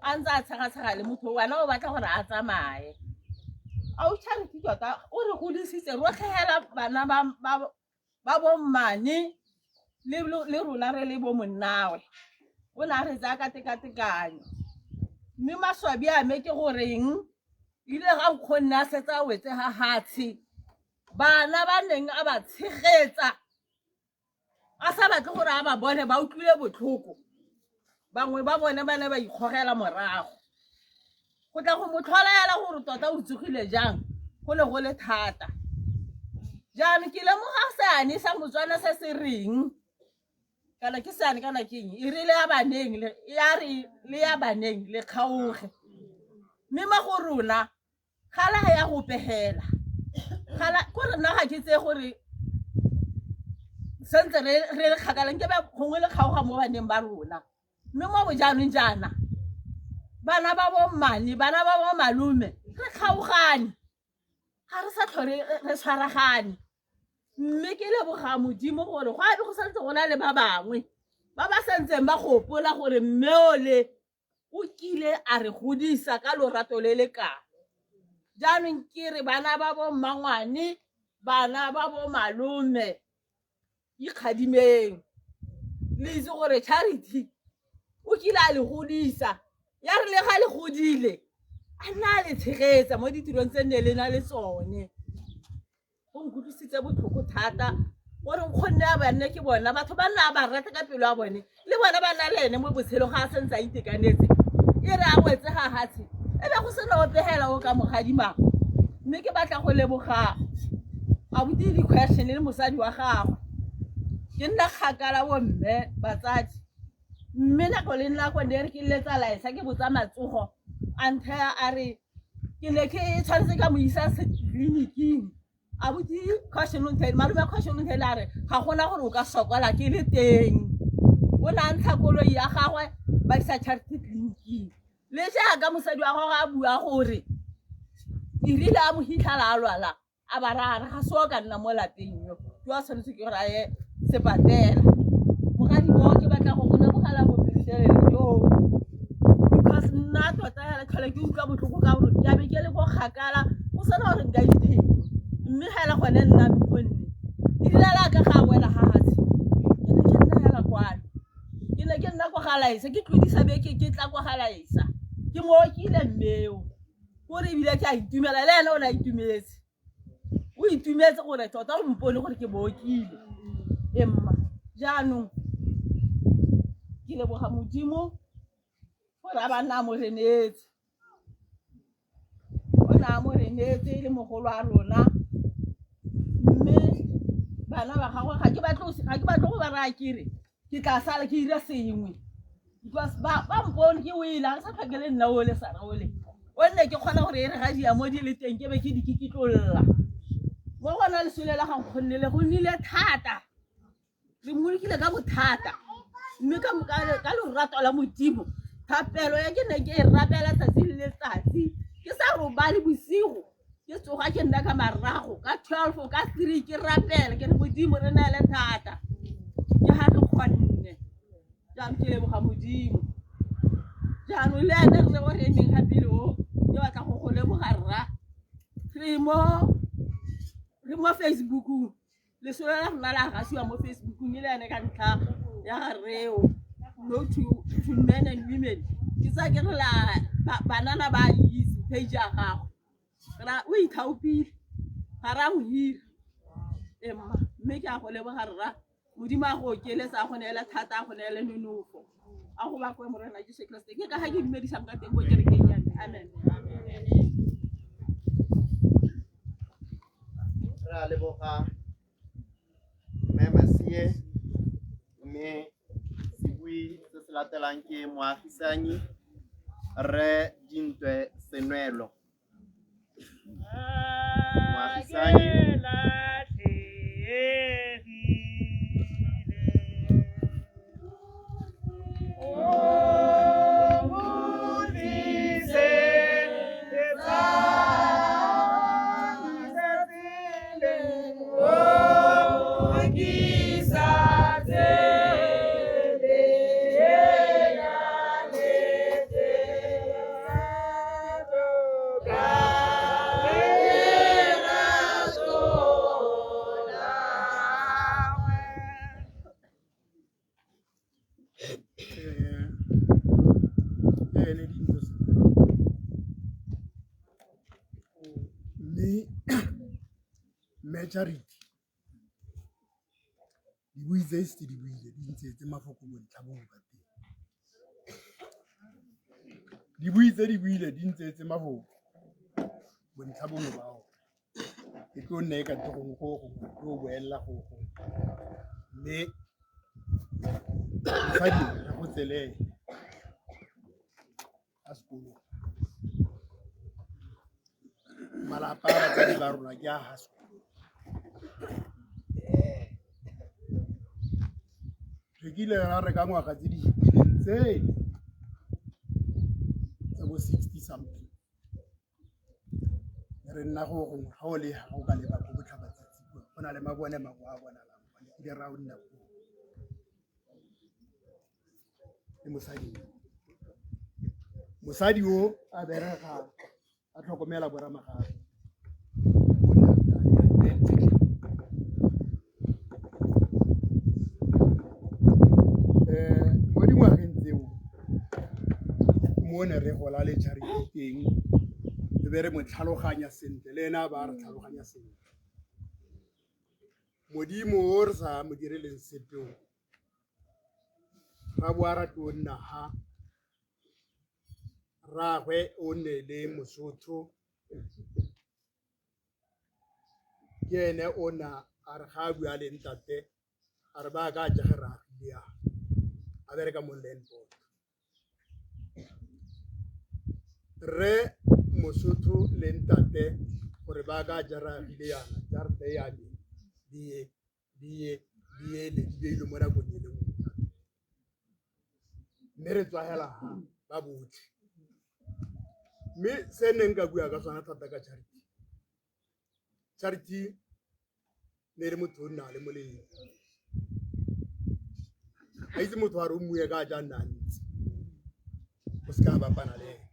a ntse a tshegatshega le motho wena o batla gore a tsamaye. Ausi Charity tota o re godisitse rotlhe hela bana ba bommane le rona re le bo monnawe o ne a re tsaya ka tekatekanyo mme maswabi a me ke goreng ile ga nkgonne a setse a wetse ga hatshe bana ba neng a ba tshegetsa a sa batle gore a ba bone ba utlwile botlhoko bangwe ba bone ba ne ba ikgogela morago go tla go mo tlhola gore tota o tsogile jang go ne go le thata jaanong ke lemoga seane sa motswana se se reng kana ke seane kana ke eng e rile ya baneng ya re le ya baneng le kgaoge mme mo go rona gala ya go pegela gala ko re nna ga ke tseye gore sentse re le kgakaleng ke ba gongwe le kgaoga mo baneng ba rona mme mo bojaanong jaana bana ba bommane bana ba bo malome re kgaogane ga re sa tlhole re tshwaragane mme ke leboga modimo gore go abe go santse go na le ba bangwe ba ba santseng ba gopola gore mme ole o kile a re godisa ka lorato le le kalo jaanong ke re bana ba bo mmangwane bana ba bo malome ikgadimeng le itse gore Charity o kile a le godisa ya re le ga le godile a nna a le tshegetsa mo ditirong tse nne le na le tsone go nkutlwisitse botlhoko thata gore nkgonne a banne ke bona batho ba nna ba rata ka pelo ya bone le bona ba na le ene mo botshelo ga a sentse a itekanetse e re a wetse ga gatshe e be go sena opegela o ka mogadimang mme ke batla go leboga abuti di-question le mosadi wa gagwe ke nna kgakala bomme batsadi mme nako le nako ne re ke letsa laesa ke botsa matsogo a nthaya a re ke ne ke tshwanetse ka mo isa tleliniking abuti question o nthele malome question o nthele a re ga gona gore o ka sokola ke le teng o ne a ntsha koloi ya gagwe ba isa Charity tleliniking le jaaka mosadi wa gagwe a bua gore erile a mo hitlhala a lwala a ba raya re ga se o ka nna mo lapeng yo ke wa tshwanetse ke gore a ye sepatela mogadi mo ke batla go go lebogela bopelotelele joo because nna tota fela tlhole ke utlwa botlhoko ka gore ke a be ke le ko kgakala go sena gore nka itheng mme fela gone nna gonne erile la ka ga a boela ga gatshe ke ne ke nna fela kwano ke ne ke nna kwa ga laesa ke tlodisa beke ke tla kwa ga laesa ke mo okile mmeo gore ebile ke a itumela le ene o ne a itumetse o itumetse gore tota o mpone gore ke bookile emma jaanong ke leboga modimo gore a ba nna a mo renetse o ne a mo renetse e le mogolo a rona mme bana ba gagwe ga ke batle go ba raya kere ke tla sala ke ira sengwe because ba ba mpone ke wele ga sa tlhoke le nna ole sara ole o nne ke kgona gore e re ga diamo di le teng ke be ke di kikitlolla mo gona lesole la ga nkgonne le go nnile thata re mmolokile ka bothata mme ka lorato la modimo thapelo ya ke ne ke e rapela tsatsi le letsatsi ke sa robale bosigo ke tsoga ke nna ka marago ka 12 ka 3 ke rapela ke re modimo re na le thata ke ga re kgonne jaanong ke leboga modimo jaanong le ene rre o re emeng ga pele o ke batla go go leboga rra re mo Facebookong lesolo la rona la gasiwa mo Facebookong e le ene ka ntlha ya ga rreo no to men and women ke tsaya ke re la banana ba itse page ya gago ra o ithaopile ga ra go hira emma mme ke a go leboga rra modimo a go okeletsa a go neele thata a go neele nonofo a go bakwe morena jesu keresete ke ka ga ke dumedisang ka teng ko kerekeng ya me amen Re a leboga mme Masie mme sebui se se latelang ke moagisanyi rre Dintwe Senwelo. Moagisanyi Mme mme Charity dibui tse setse di buile di ntseetse mafoko bontlha bongwe ba teng. Dibui tse di buile di ntseetse mafoko bontlha bongwe ba one. E tlo nna e ka te gongwe go gongwe tlo boelela go gongwe mme mosadi re go tsele ene a sekolong. Malapa a batsadi ba rona ke a ga sekolo. Re kile ra reka ngwaga tse di fetileng tsele tsa bo 60 something. Re nna go gongwe ga o le ga o ka leba ko botlhabatsatsi kwa go na le mabone mangwe a bonalang kwane kile ra o nna koo le mosadi o. Mosadi o a berega a tlhokomela boramagagwe. Mo dingwageng tseo mo ne re gola le Charity teng re be re mo tlhaloganya sentle le ene a ba re tlhaloganya sentle. Modimo o re sa mo direleng sepe o ra boa ra tlo nna ha rraagwe o ne le Mosotho ke ene o na a re ga a bua le ntate a re ba ka ja ge re agile yana a bereka mo land board. Rre Mosotho le ntate gore ba ka ja re agile yana jarata ya me di ye di ye di ele di beilwe mo nakong e le nngwe mme re tswa hela ba botlhe. Mme se neng ka bua ka sona thata ka Charity, Charity ne le motho o nna le molemo. A itse motho a re o mmue ka ja nna ntsi o se ka bapana le ene.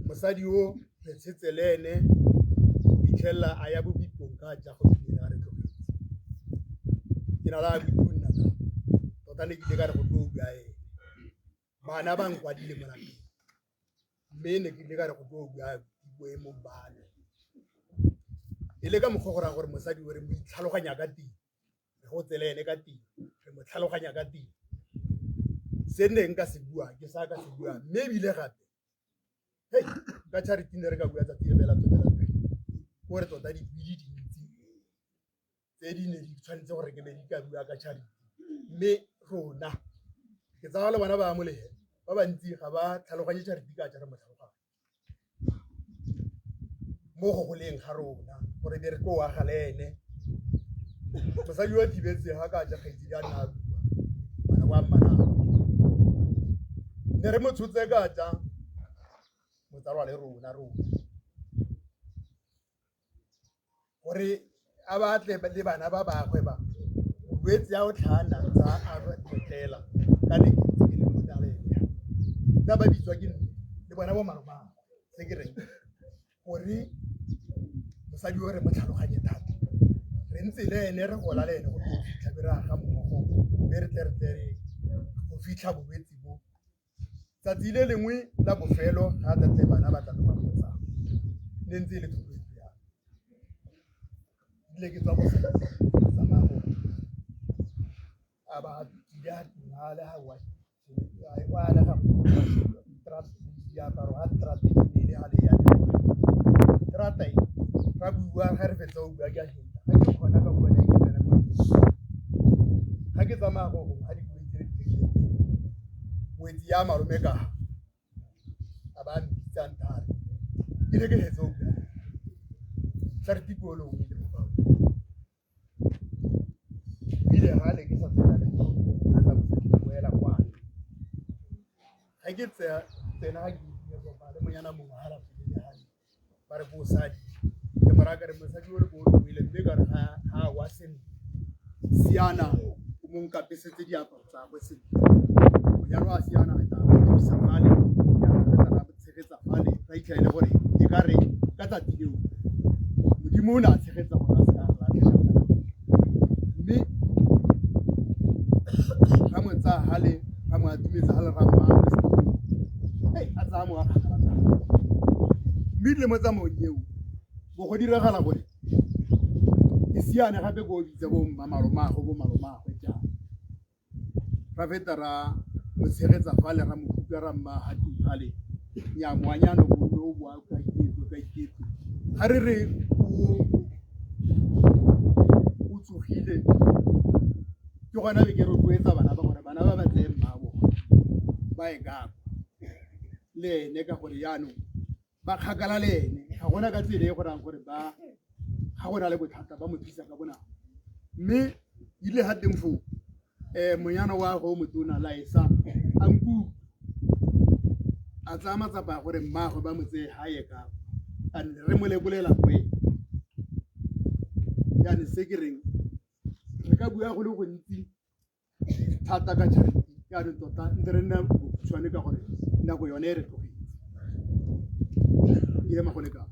Mosadi o re tshetse le ene go fitlhelela a ya bobipong ka ja go fitlhelela a re tlogetse. Ke na le a nna ka tota ne ke ile ka re go tlo bua ene. Bana ba nkwadile mo lapeng mme ne ke ile ka re go tlo bua boemong ba me. E le ka mokgwa go raya gore mosadi o re mo itlhaloganya ka teng, re go tsele ene ka teng, re mo tlhaloganya ka teng. Se ne nka se bua ke sa ka se bua mme ebile gape hei ka Charity ne re ka bua tsatsi le bela tswela pele gore tota dipidi di dintsi tse di ne di tshwanetse gore ke be di ka bua ka Charity mme rona ke tsaya le bona ba molehe ba bantsi ga ba tlhaloganye Charity ka ja re mo tlhaloganya mo go goleng ga rona gore be re tlo aga le ene. Mosadi o thibetse ga ka ja kgaitsedi a nna a bua ngwana wa mmanagwe ne re mo tshotse ka ja motsalwa le rona rona gore a batle le bana ba bagwe ba bolwetse ya o tlhana tsa a tlotlela ka ne ke ntse ke le mo ene ka ba bitswa ke nne le bona bo malomagwe se ke reng gore mosadi o re mo tlhaloganye thata re ntse le ene re gola le ene go tlo fitlha be re aga mmogo mme re tle re tle re go fitlha bolwetse bo. Tsatsi le lengwe la bofelo ga tate bana ba tla ba mmotsa ne ntse e le thotloetso ya ebile ke tswa go tsamaya go a ba kile a tumale ga wa wa le ga diaparo ga terata e ne le ga le ya terata e ra bua ga re fetsa go bua ke a feta ga ke kgona ka bua ke tsena ko ga ke tsamaya go gongwe ga dikoloi tse di ngwetsi ya malome ka a ba mpitsa nthare ke ne ke hetse go bua Charity ko le o ile mo ile ga ne ke sa tsena le go bolela boela kwa ga ke tsena tsena ga ke ba le monyana mongwe ga la pele ga ba re bosadi ke mo raya ka re mosadi o le ko o ile mme ka re ga wa sentle siana o mo nkapesetse diaparo tsa gagwe sentle monyana wa siana re tla mo thusa fale re tla mo tshegetsa fale ra itlha e le gore e ka re ka tsatsi leo modimo o ne a tshegetsa gore a se ka re latlhela mme ra mo tsaya gale ra mo atumetsa gale ra mo a tsaya mo a kgakala mme le mo tsamaong eo Bo go diragala gore ke siane gape ko bitsa bo mmamalomagwe bo malomagwe jang. Ra feta ra mo tshegetsa fale ra mo kuka ra mma ha tlung fale. Nya ngwanyana o ne o boa ka iketlo ka iketlo. Ga re re o tsogile ke gona be ke rotloetsa bana ba gore bana ba ba tseye mmaabo ba ye ka le ene ka gore jaanong ba kgakala le ene ga gona ka tsela e go rayang gore ba ga go na le bothata ba mo thusa ka bonako. Mme ile ga teng foo monyana wa gagwe o motona Laesa a nkutlwa a tsaya matsapa a gore mmaagwe ba mo tseye ga ye ka and re mo lekolela ko ene. Jaanong se ke reng re ka bua go le gontsi thata ka Charity jaanong tota ntse re nna bokhutshwane ka gore nako yone e re tlogetse. Ke ema go le kalo.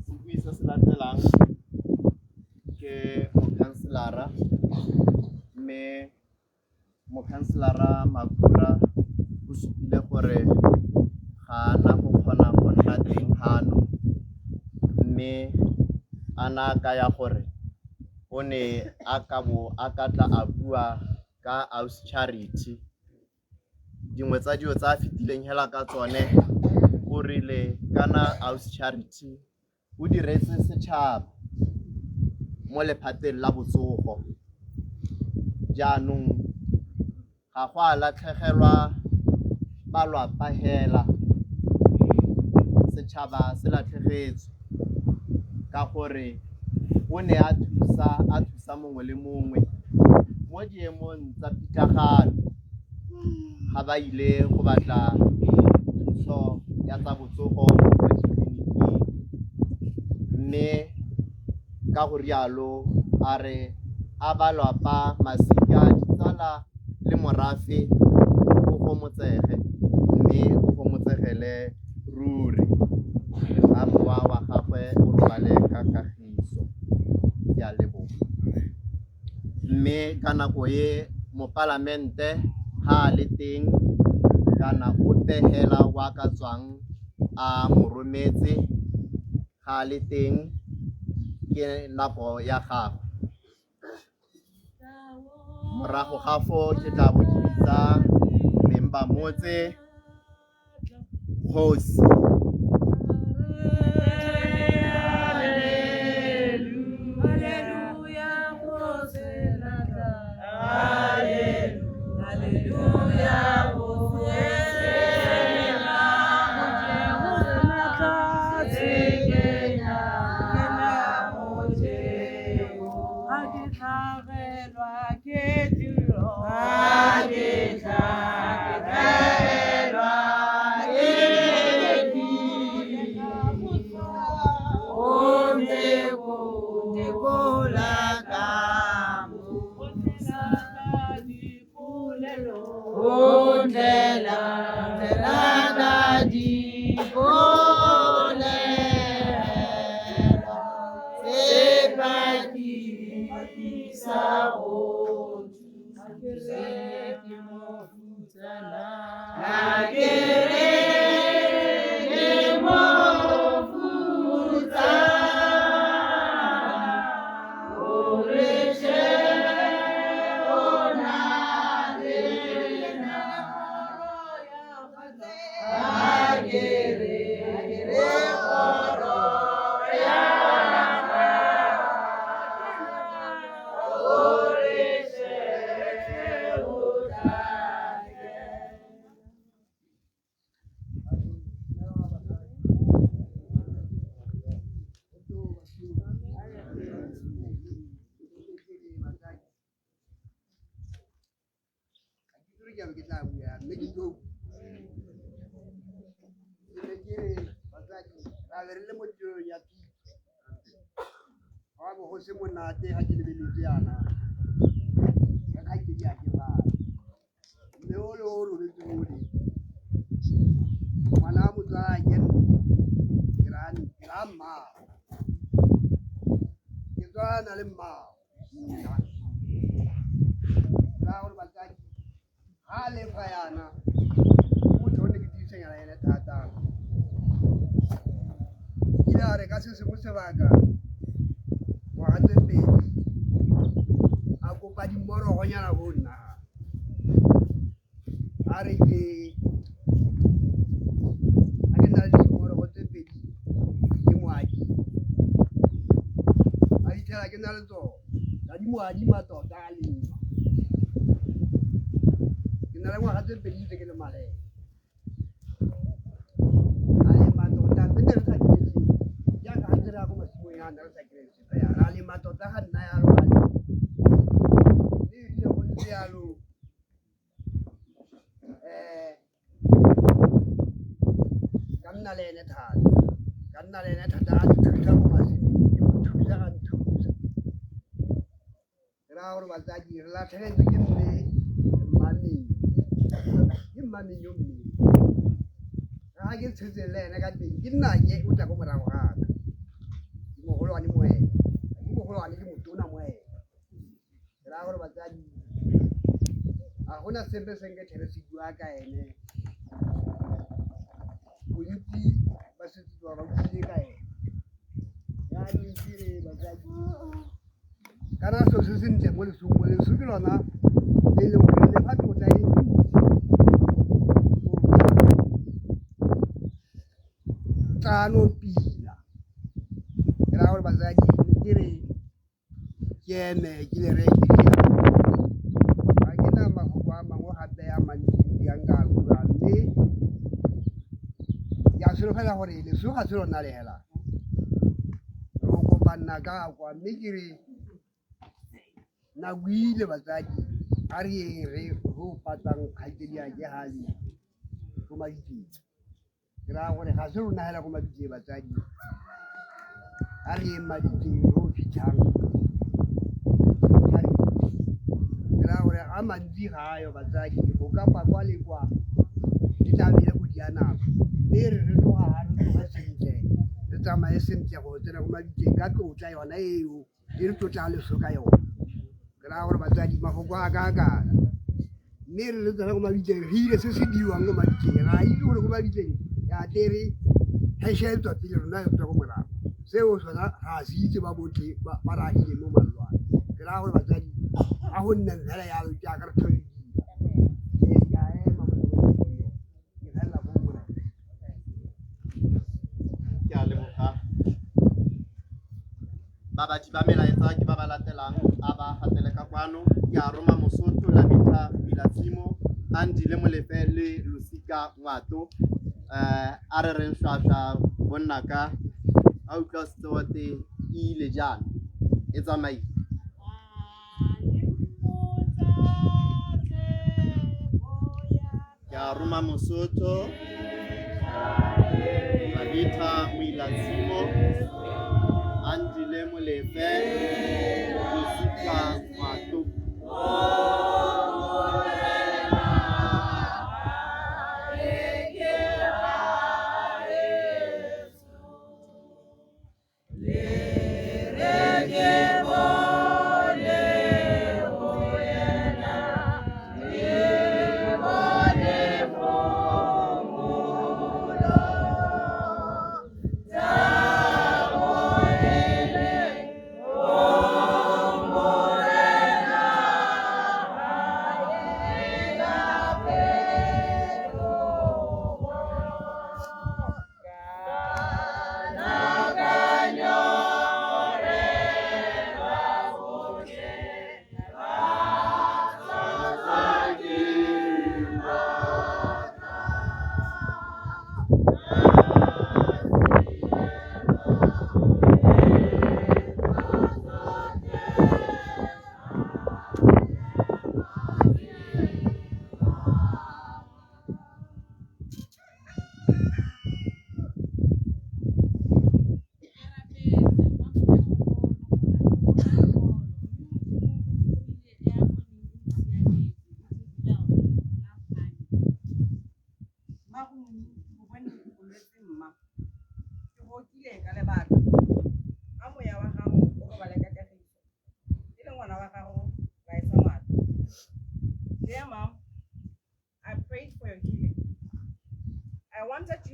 Sebui se se latelang ke mokhanselara, mme mokhanselara Makhura o supile gore ga a na go kgona go nna teng fano, mme a na a kaya gore o ne a ka bo a ka tla a bua ka Aus Charity. Dingwe tsa dilo tsa a fetileng hela ka tsone o rile kana Aus Charity o diretse setšhaba mo lephateng la botsogo. Jaanong ga go a latlhegelwa balwapa hela, setšhaba se latlhegetswe ka gore o ne a thusa mongwe le mongwe mo diemong tsa pitlagano ga ba ile go batla thuso ya tsa botsogo mo ditleliniking. Mme ka go rialo a re a balwapa, masika, ditsala le morafe o gomotsege, mme o gomotsegele ruri. A mowa wa gagwe o robale ka kagiso. Ke a leboga. Mme ka nako e mopalamente ga a le teng kana ope hela wa ka tswang a mo rometse ga a le teng ke nako ya gagwe. Morago ga foo ke tla bo ke bitsa beng ba motse kgosi. be ke tla bua mme ke tlo ke ne ke re batsadi ra be re le mo tirong ya phitlho ga bo go se monate ga ke lebeletse yana ka kgaitsedi a ke gale mme o le o robetse mole ngwana wa motswala ke nna ke raya mmago ke tswana le mmago nna ke raya gore batsadi ga a lefa yana ke motho o ne ke dirisanyana ene thata ile a re ka se sengwe sebaka ngwaga tse pedi a kopa dimorogonyana bo nna a re ke a ke na le dimorogo tse pedi ke moadi a fitlhela ke na le tsone ka di mo adima tota a lema ke na le ngwaga tse pedi ntse ke le malele a lema tota mme ne re sa kry sepe jaaka ga ntse re ya ko masimong yana re sa kry sepe yana a lema tota ga nna yalo a lema mme erile go ntse yalo ka nna le ene thata ka nna le ene thata a nthusa ko masimong ke mo thusa a nthusa ke raya gore batsadi re latlhegetswe ke mme mmameng ke mmameng yo mme ga ke tshetse le ene ka teng ke nna ke o tla ko morago ga ka ke mogolwane mo ene ke mogolwane ke motona mo ene ke raya gore batsadi ga gona sepe se nke tlhere se bua ka ene bontsi ba setse ba ba utlwile ka ene jaanong ke re batsadi kana selo se sentle mo lesong mo leso ke lona le e leng gore le fa tlotla e ntsi tsano pila ke raya gore batsadi ne ke re ke eme ke le re ke ga ke na mafoko a mangwe gape a mantsi a nka a bua mme ke a solofela gore leso ga se lona le hela re kopanna ka kwa mme ke re nako ile batsadi a re yeng re go patang kgaitsedi a ke gale ko mabitleng ke raya gore ga se rona hela ko mabitleng batsadi a re yeng mabitleng re o fitlhang ke raya gore a mantsi ga ayo batsadi go ka pakwa le kwa ke tla be le go dia nako mme re re tloga ga re tloge sentle re tsamaye sentle go tsena ko mabitleng ka tlotla yona eo e re tlotla leso ka yona ke raya gore batsadi mafoko a ka a kana mme re le tsena ko mabitleng re ile se se dirwang ko mabitleng ra itse gore ko mabitleng ya tere pheshe e tswa pele rona e tswa ko morago seo sona ga se itse ba botlhe ba re agileng mo malwane ke raya gore batsadi a go nneng fela yalo jaaka re tlhole dira ke a ema mo ke felela foo morena. Ke a leboga. Babadi ba melaetsa ke ba ba latelang a ba gatele ka kwano. Ke a roma Mosotho, Labitha, Pilatshimo, Andile Molefe le Losika Ngwato. A re reng shwashwa bonnaka a utlwa setse wa te e ile jaana e tsamaile. Ke a roma Mosotho, Labitha Moilatshimo, Andile Molefe, Losika Ngwato.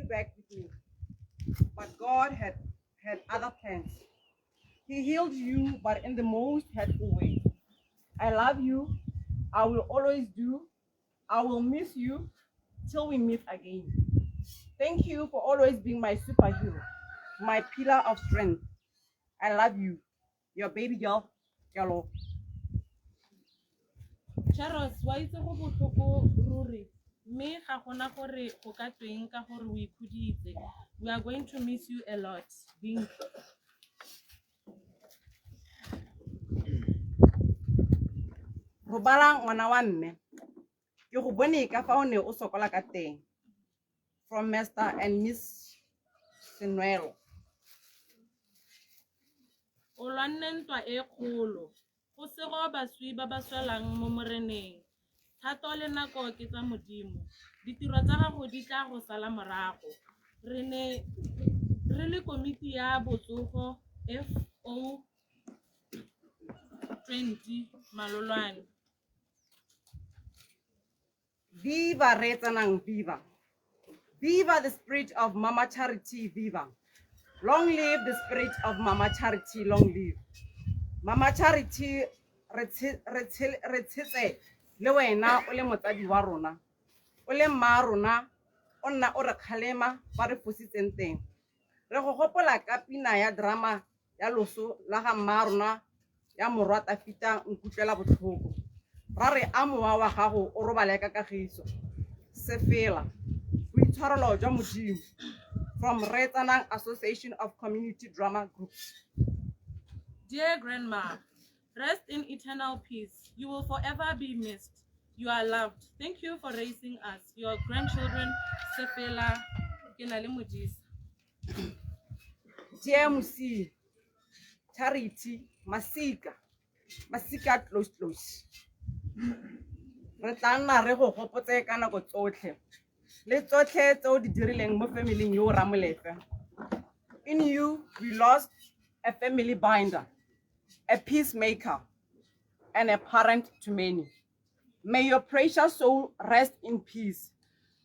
back with me. But God had other plans. He healed you, but in the most hurtful way. I love you. I will always do. I will miss you till we meet again. Thank you for always being my superhero, my pillar of strength. I love you. Your baby girl, Kelo. Charles, wa itse go botlhoko ruri mme ga gona gore go ka tweng ka gore o ikhuditse. We are going to miss you a lot. Bink. Robala ngwana wa mme. Ke go bone ka fa o ne o sokola ka teng. From Mr. and Miss Senwelo. O lwanne ntwa e kgolo. Go sego baswi ba ba swelang mo moreneng. Thato le nako ke tsa Modimo. Ditiro tsa gago di tla go sala morago. Re ne re le komiti ya botsogo FO 20 Malolwane. Viva Retsanang, viva. Viva the spirit of Mama Charity, viva. Long live the spirit of Mama Charity, long live. Mama Charity, re tshetse le wena o le motsadi wa rona. O le mma rona, o nna o re kgalema fa re fositseng teng. Re go gopola ka pina ya drama ya loso la ga mma rona ya morwa Tafita nkutlwela botlhoko. Ra re a mowa wa gago o robale ka kagiso. Sefela, boitshwarelo jwa Modimo. From Retsanang Association of Community Drama Groups. Dear Grandma, rest in eternal peace. You will forever be missed. You are loved. Thank you for raising us. Your grandchildren, Sefela, Kenale Modisa. Dear Musi, Charity, Masika, Masika close close. Re tla nna re go gopotse ka nako tsotlhe. Le tsotlhe tse o di dirileng mo familing yo Ramolefe. In you, we lost a family binder, a peacemaker, and a parent to many. May your precious soul rest in peace.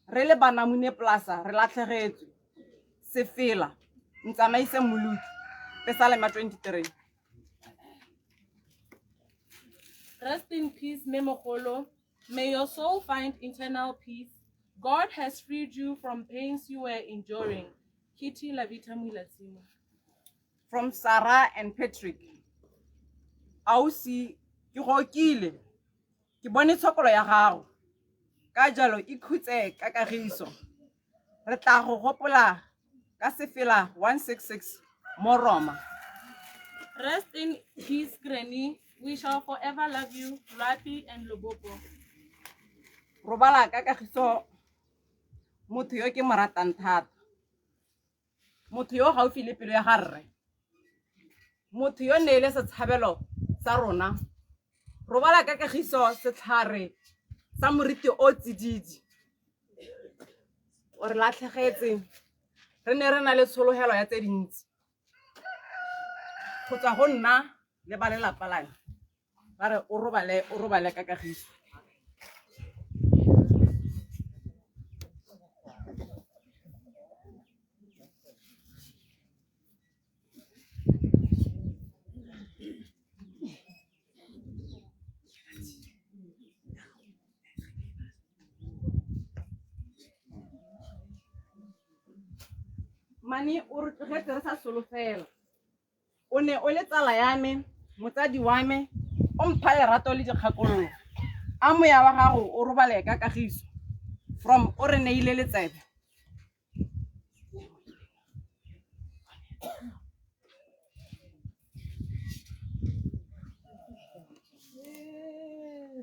Re le banamune plaza, re latlhegetswe. Sefela, ntsamaise Mmoloki. Pesalema 23. Rest in peace, Memogolo. May your soul find eternal peace. God has freed you from pains you were enduring. Kitty Lavita Mwilatsimo. From Sarah and Patrick. Ausi, ke go okile. Ke bone tshokolo ya gago. Ka jalo ikhutse ka kagiso. Re tla go gopola ka sefela 166 mo Roma. Rest in peace, Granny. We shall forever love you, Rapi and Lobopo. Robala ka kagiso motho yo ke mo ratang thata. Motho yo gaufi le pelo ya ga rre. Motho yo ne le setshabelo sa rona. Robala ka kagiso setlhare sa moriti o tsididi. O re latlhegetse. Re ne re na le tshologelo ya tse dintsi. Go tswa go nna le ba lelapa la me. Ba re o robale ka kagiso. Mane o re tlogetse re sa solofela. O ne o le tsala ya me, motsadi wa me, o mpha lerato le dikgakololo. A moya wa gago o robale ka kagiso. From o re neile letsebe.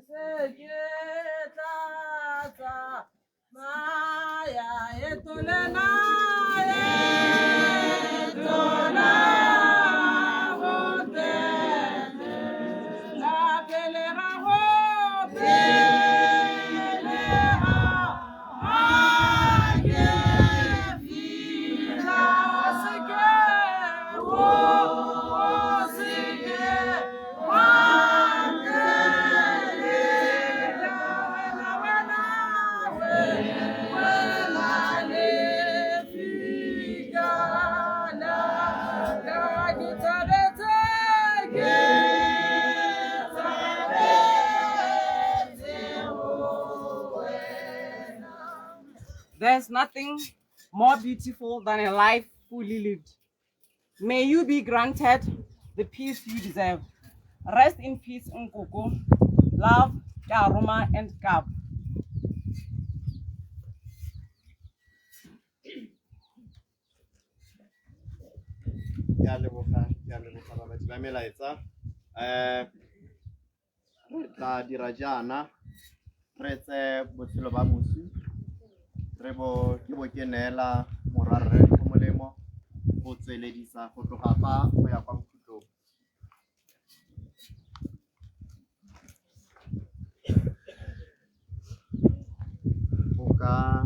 Se ke tla tsamaya eto le na. Well, I live. There's nothing more beautiful than a life fully lived. May you be granted the peace you deserve. Rest in peace, Nkoko. Love, Karoma, and Kab. Ke a leboga, ke a leboga babadi ba melaetsa. Re tla dira jaana, re tseye botshelo ba moswi, re bo ke bo ke neela morwarre go molemo go tsweledisa go tloga fa go ya kwa bokhutlong. O ka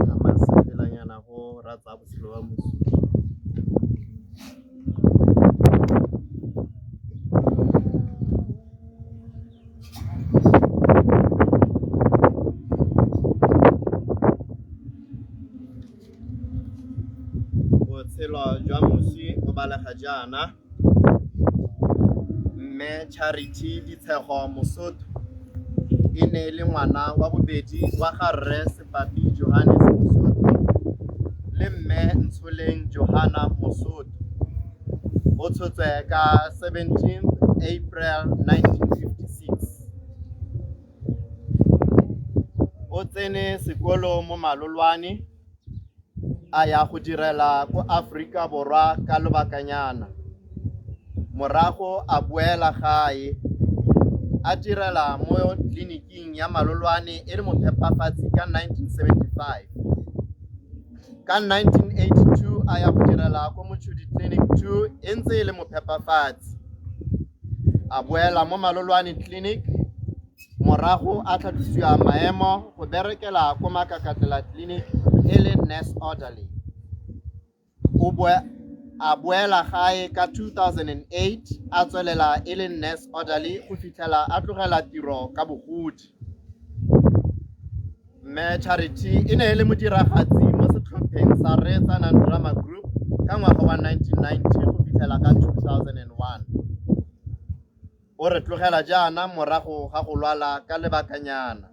ama sefelanyana go ratsa botshelo ba moswi. Botshelo jwa moswi bo balega jaana. Mme Charity Ditshego Mosotho e ne e le ngwana wa bobedi wa ga Rre Sepapi Johannes Mosotho le Mme Ntsholeng Johanna Mosotho. O tshotswe ka 17 April 1956. O tsene sekolo mo Malolwane a ya go direla ko Aforika Borwa ka lobakanyana. Morago a boela gae a direla mo tleliniking ya Malolwane e le mophepafatsi ka 1975. Ka 1982 a ya go direla ko Mochudi Clinic 2 e ntse e le mophepafatsi. A boela mo Malolwane Clinic Morago a tlhatlosiwa maemo go berekela ko Makakatlela Clinic e le nurse orderly. O a boela gae ka 2008 a tswelela e le nurse orderly go fitlhela a tlogela tiro ka bogodi. Mme Charity e ne e le modiragatsi mo setlhopheng sa Reetsanang Drama Group ka ngwaga wa 1990 go fitlhela ka 2001. O re tlogela jaana morago ga go lwala ka lebakanyana.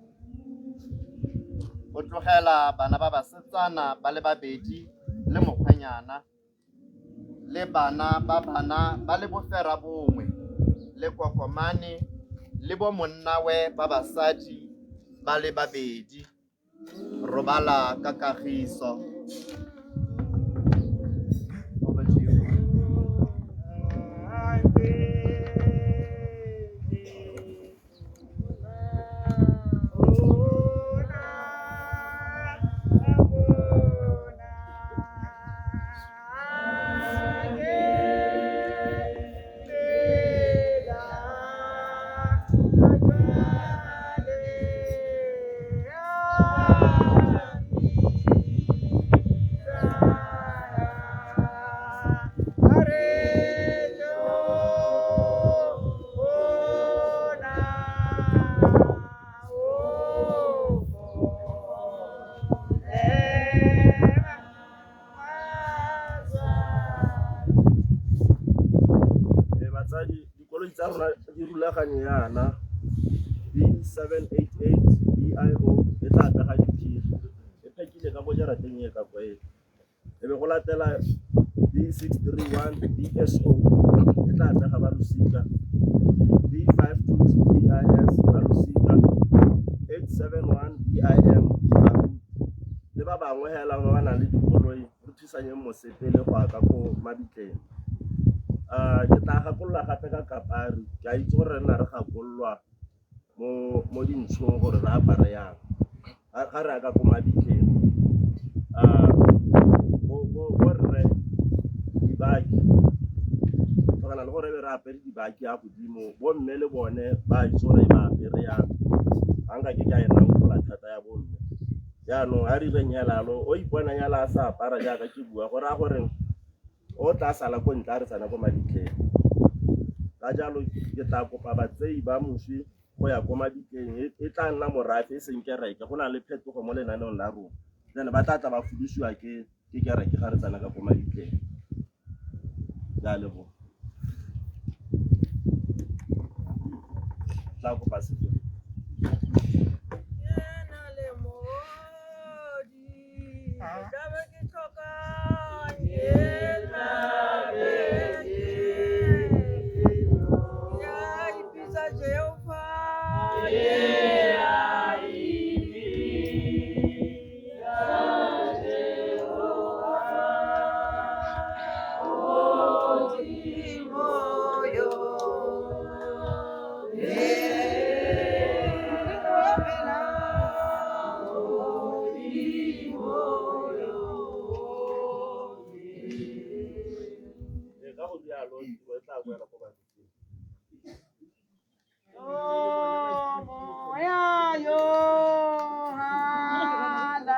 O tlogela bana ba basetsana ba le babedi le mokgwenyana le bana ba bana ba le bofera bongwe le kokomane le bo monnawe ba basadi ba le babedi. Robala ka kagiso. Over to you. Batsadi, dikoloi tsa rona di rulaganye yana B788 BIO e tla pega diphiri e phekile ka mo jarateng e ka kwa e e be go latela B631 BSO e tla pega ba losika B522 BIS ba losika 871 BIM baruti le ba bangwe hela ba ba nang le dikoloi re thusanyeng mosepele go ya ka ko mabitleng. Ke tla gakolola gape ka kapari, ke a itse gore re nna re gakololwa mo dintshong gore re apare yang ga re ya ka ko mabitleng. Borre dibaki tlhokana le gore be re apere dibaki ya godimo, bomme le bone ba itse gore ba apere yang, ga nka ke ka e nankola thata ya bomme. Jaanong ga re ireng helalo, o iponang yala a sa apara jaaka ke bua, go raya gore o tla sala ko ntle a re tsena ko mabitleng. Ka jalo ke tla kopa batsei ba moswi go ya ko mabitleng, e tla nna morafe e seng kereke, go na le phetogo mo lenaneong la rona. Then ba tla tla ba fudusiwa ke kereke ga re tsena ka ko mabitleng. Ke a leboga. Tla kopa sefe. Jaanong tiro e tla boela ko baruting. Moya yo halalelang,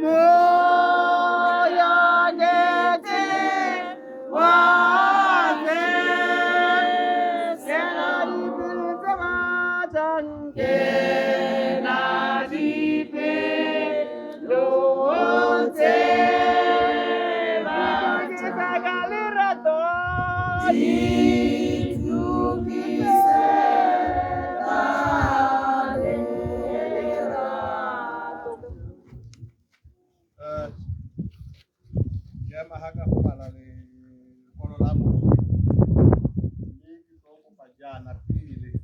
moya nete wa me, ke na dipelo tse batlang, ke na dipelo tse batlang. Ke ka lerato Ke ema ga ka go bala lekwalo la moswi, mme ke tlo kopa jaana pele ke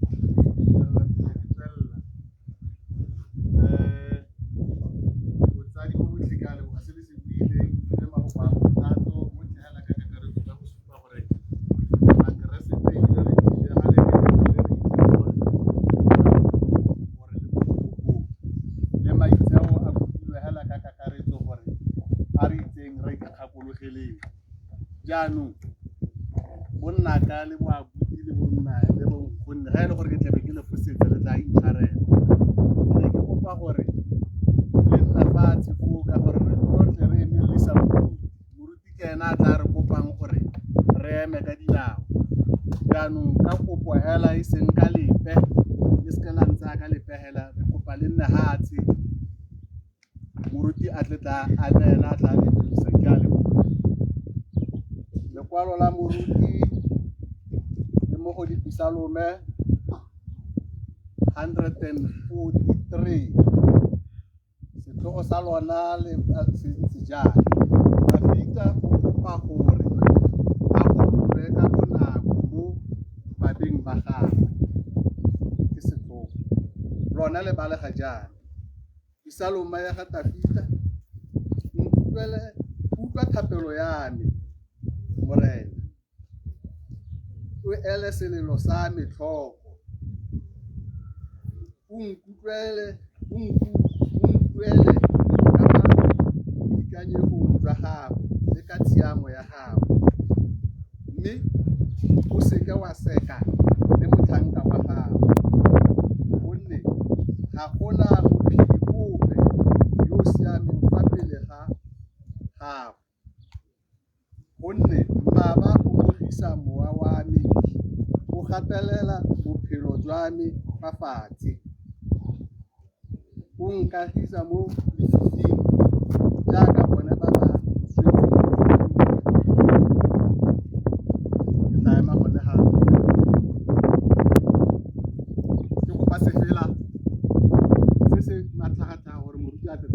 tswelela. Botsadi bo botlhe, ke a leboga se le se buileng le mafoko a kgothatso mo tlhela ka kakaretso ka go supa gore bakeresete ebile re tlile ga le re itse gore le mo botlhokong le maitseo a kopilwe hela ka kakaretso gore a re itseng re ikgakologeleng. Jaanong bonnaka le boabuti le bonna le bonkgonne, ga e le gore ke tlabe ke le fosetsa, le tla intshwarela. Ke ne ke kopa gore le nna fatshe foo ka gore re tlotle re emelelisa moruti. Moruti ke ena a tla re kopang gore re eme ka dinao. Jaanong ka kopo hela e seng ka lepe, le seke la ntsaya ka lepe hela, re kopa le nne hatshe, moruti a tle tla a nne ena a tla le emelelisa. Ke a leboga. Lekwalo la moruti le mo go Dipisalome 143, setlhogo sa lona le se ntse jaana: Dafita o kopa gore a gololwe ka bonako mo babeng ba gagwe. Ke setlhogo lona le balega jaana: Pisaloma ya ga Tafita. Nkutlwele, utlwa thapelo ya me, Morena, o ele selelo sa me tlhoko, o nkutlwele, o nkutlwele ka fa boikanyegong jwa gago le ka tshiamo ya gago, mme o seke wa seka le motlhanka wa gago, gonne ga gona mophedi ope yo o siameng fa pele ga gago. Gonne mmaba o bogisa mowa wa me, o gatelela bophelo jwa me fa fatshe, o nkagisa mo lefifing jaaka bone ba ba swetseng ruri. Ke tla ema gone ga ke kopa sefela se se matlhagatlhaga gore moruti a tle.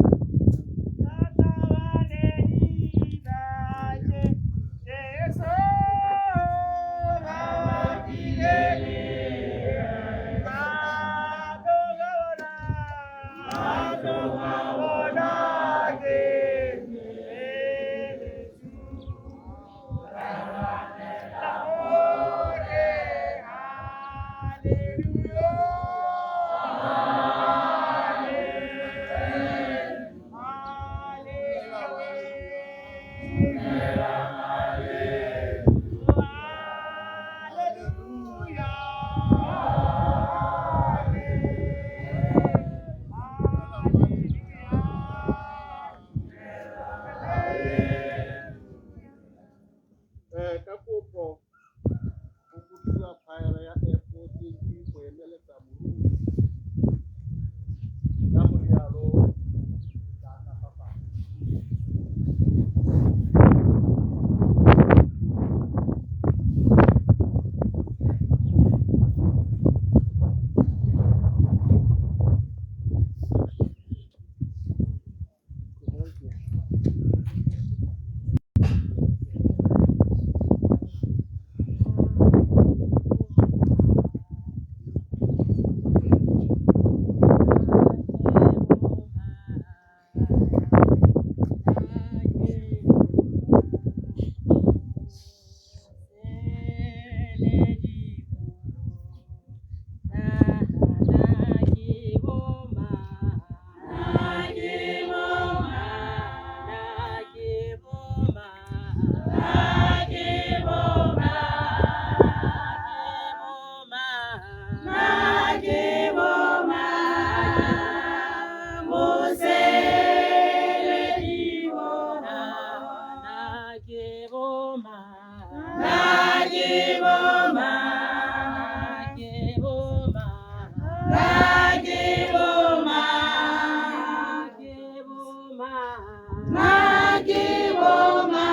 ke bomang? Nna ke bomang? Ke bomang? Nna ke bomang? Ke bomang? Nna ke bomang?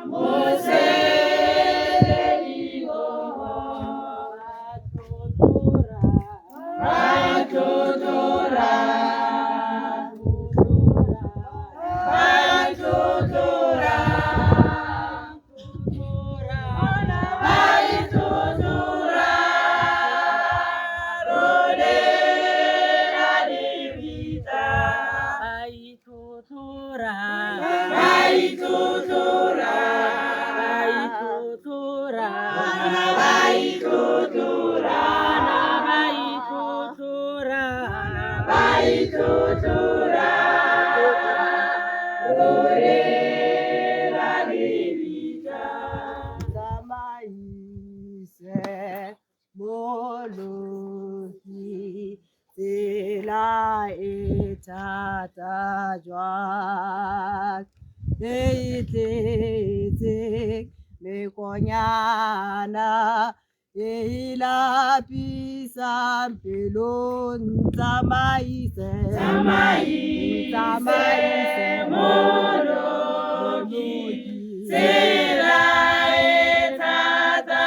Mosebedi o ba tlotlora, ba tlotlora, ba itlotlora, rolela lebitla, ba itlotlora, ba itlotlora, ba itlotlora, ba itlotlora, ba itlotlora, ba itlotlora, rolela lebitla. Tsamaise moloki tsela e thata jwang e e tletseng mekonyana e e lapisang pelo. Ntsamaise, Tsamaise moloki tsela e thata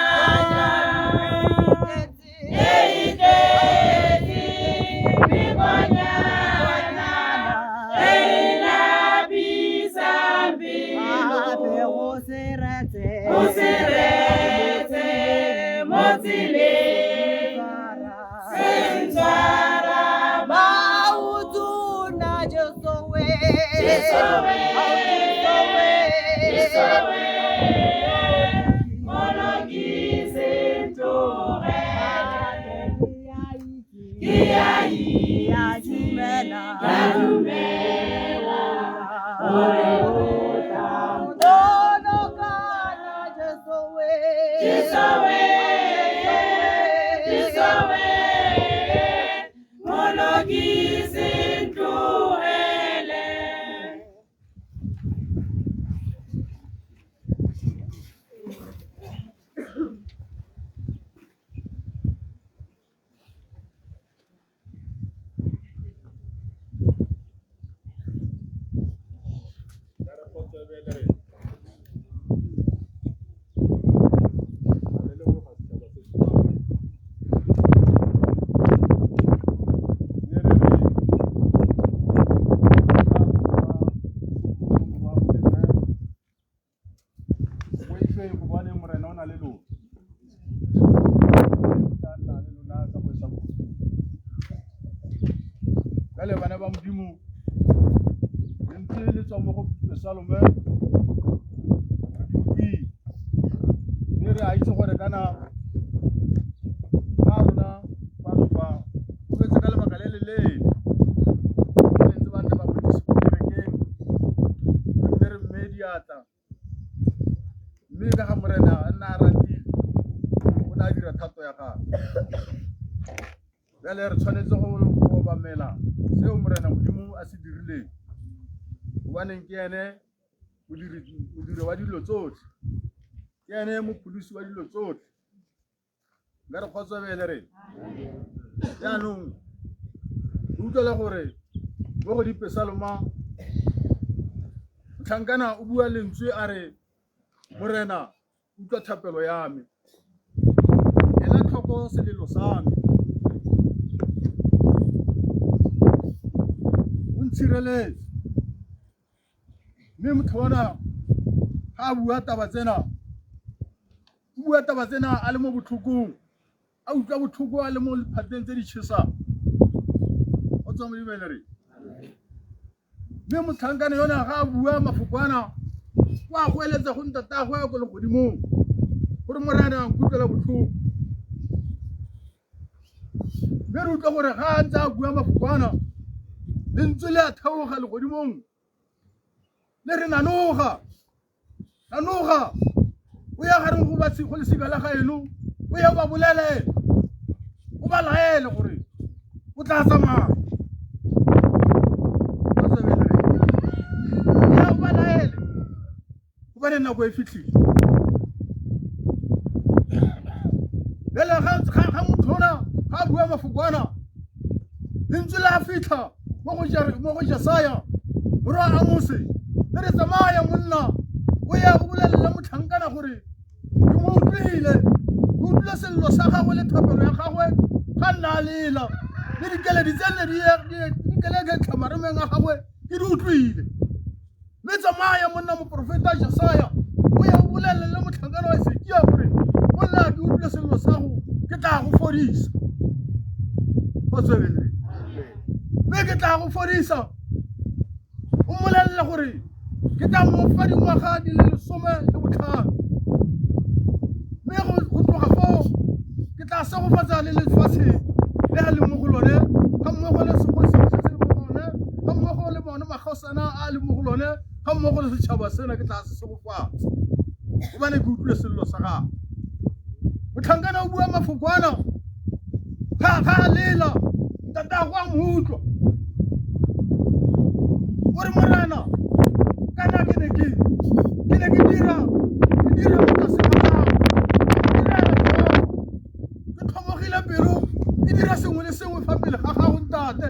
jang e e tletseng mekonyana e e lapisang pelo. Go seretse, Go seretse mo tseleng, se ntshwara maoto na Jesu we, Jesu we, Jesu we, moloki se ntlohele. Ke a itse, ke a dumela gore o tla mpolokana Jesu we, Jesu we, Jesu we, moloki se ntlohele. Ka re kgotso e be le re re leboga setšhaba se se kwano. Mme re re ka morwa Molefe, boifeng gobane Morena o na le lona. O tla nna le lona ka go sa bokhutlo. Jale bana ba Modimo, lentswe le tswa mo go Salome re di utlwile. Mme re a itse gore kana ga rona fano fa o betse ka lebaka le le leele. Re ntse ba tle ba mo tlise ko kerekeng, re nne re mmeye diatla. Mme ka ga Morena a nna a ratile, o ne a dira thato ya gagwe. Bjale re tshwanetse go obamela seo Morena Modimo a se dirileng, gobaneng ke ene modiri wa dilo tsotlhe, ke ene mopholosi wa dilo tsotlhe. Nka re kgotso bele re jaanong re utlwela gore mo go dipesaloma motlhankana o bua lentswe a re, Morena utlwa thapelo ya me, ela tlhoko selelo sa me, o ntshireletse. Mme motho ona ga a bua taba tsena, o bua taba tsena a le mo botlhokong, a utlwa botlhoko a le mo lephateng tse di chesang. O tswa Modimo le re. Mme motlhankana yona ga a bua mafoko ana, o a goeletsa go ntatagwe ko legodimong gore Morena nkutlwela botlhoko. Mme re utlwa gore ga a ntse a bua mafoko ana, lentswe le a theoga legodimong le re, nanoga, nanoga, o ya gareng go batsi go lesika la gaeno, o ya o ba bolelele, o ba laele gore o tla tsamaya. Ya o ba laele. Gobane nako e fitlhile. Bjale ga motho ona ga a bua mafoko ana, lentswe la fitlha mo go Jesaya morwa Amose, le re tsamaya monna o ya o bolelela motlhankana gore ke mo utlwile, ke utlwile sello sa gagwe le thapelo ya gagwe ga nna a lela, le dikeledi tse nne di keleketla maremeng a gagwe ke di utlwile. Mme tsamaya monna moporofeta Jesaya o ya o bolelele le motlhankana wa Hesekia gore monna ke utlwile sello sa go, ke tla go fodisa. Go tswelele. Mme ke tla go fodisa. O mmolelele gore ke tla mo fa dingwaga di le 15. Mme go tloga foo ke tla segofatsa le lefatshe le a leng mo go lone, ga mmogo le segosi se se leng mo go lone, ga mmogo le bone magosana a leng mo go lone, ga mmogo le setšhaba sena ke tla se segofatsa, gobane ke utlwile sello sa gago. Motlhankana o bua mafoko ana ga a lela, ntatago a mo utlwa. O re Morena, kana ke ne ke ke dira mo tlase ga gago, ke direla Jehofa, ke tlhomogile pelo, ke dira sengwe le sengwe fa pele ga gago ntate.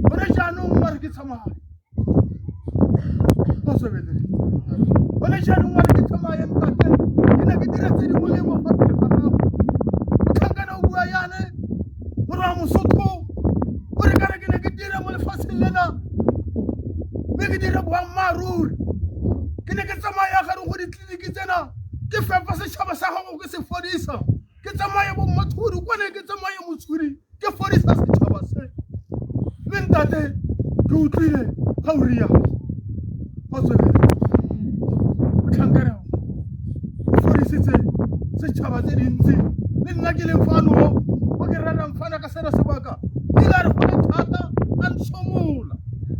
Gone jaanong wa re ke tsamaye. Gone jaanong wa re ke tsamaye ntate, ke ne ke dira tse di molemo fa pele ga gago. Motlhankana o bua yane, morwa Mosotho, o re kana ke ne ke dira mo lefatsheng lena, mme ke dira boammaaruri. Ke ne ke tsamaya gare go ditleliniki tsena, ke fepa setšhaba sa gago, ke se fodisa. Ke tsamaye bo Mmathuri kwane, ke tsamaye Motshuri, ke fodisa setšhaba se. Mme ntate, ke utlwile ga o rialo. Go tswelele. Motlhankana o fodisitse setšhaba tse dintsi. Le nna ke leng fano mo ke rerang fana ka sena sebaka, ile a re go le thata a ntshomola.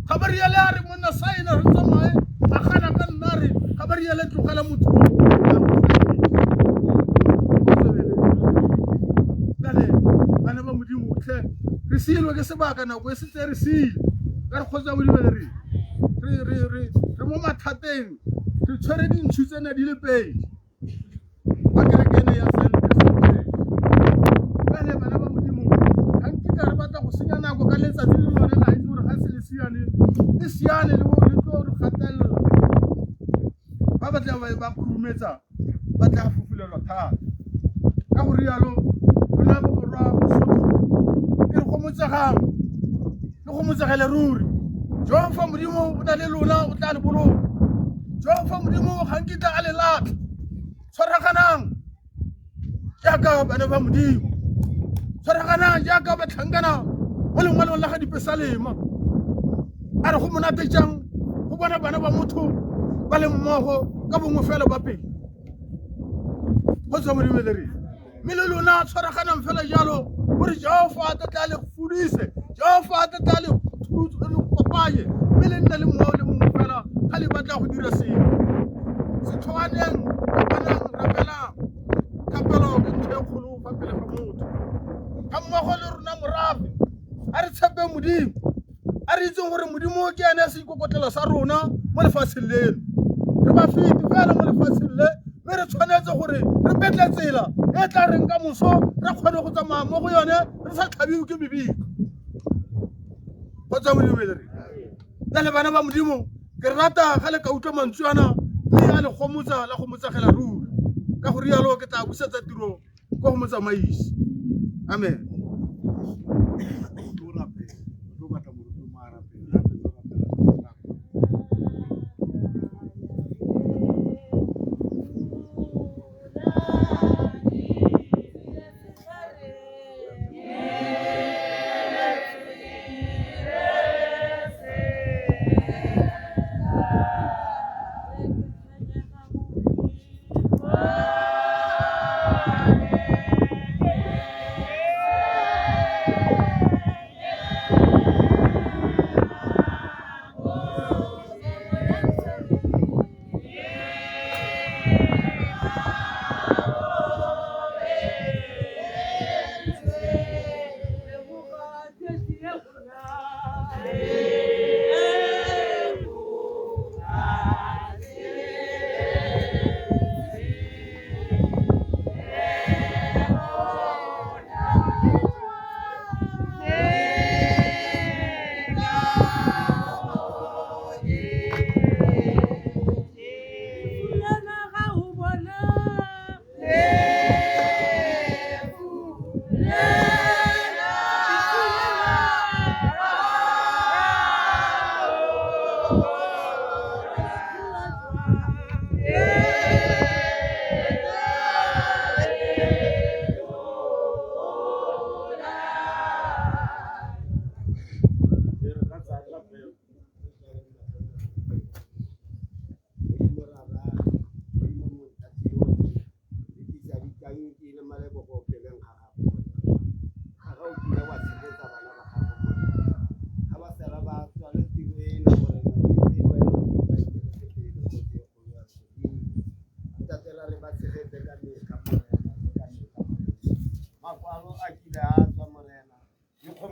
Ga ba riale a re monna saena re tsamaye, a gana ka nna re ga ba riale tlogela motho o. Bjale bana ba Modimo tlhe, re siilwe ke sebaka, nako e setse re siile. Ka re kgotsa Modimo le re mo mathateng, re tshwere dintšhu tsena di le pedi ba kereke ene ya Zion Christian Church. Bjale bana ba Modimo, ga nkitla re batla go senya nako ka letsatsi le lone la itse gore ga se le siane, le siane le tlo re gatelela. Ba batla ba khurumetsa, ba tla fufulelwa thata. Ka go rialo, rona bo morwa Mosotho, ke re gomotsegang, le gomotsegele ruri. Jehofa Modimo o na le lona, o tla le boloka. Jehofa Modimo ga nkitla a le latlha. Tshwaraganang jaaka bana ba Modimo, tshwaraganang jaaka batlhankana mo lengwalong la ga Dipesalema. A re go monate jang go bona bana ba motho ba le mmogo ka bongwe fela ba pele. Go tswa Modimo le re mme le lona tshwaraganang fela jalo, gore Jehofa a tla le fodise, Jehofa a tla le kopanye, mme le nne le mowa o le mongwe fela ga le batla go dira sengwe. Se tlhoaneng, kopanang, rapelang. Thapelo ke ntho e kgolo fa pele ga motho. Ga mmogo le rona morafe, a re tshepe Modimo, a re itseng gore Modimo ke ene seikokotlelo sa rona mo lefatsheng leno. Re bafeti fela mo lefatsheng le, mme re tshwanetse gore re betle tsela e tla reng ka moso re kgone go tsamaya mo go yone re sa tlhabiwe ke mebiko. Kgotsa Modimo le re bjale bana ba Modimo, ke rata ga le ka utlwa mantswe ana mme a le gomotsa la gomotsagela ruri. Ka go rialo ke tla busetsa tiro kwa go motsamaisi. Amen.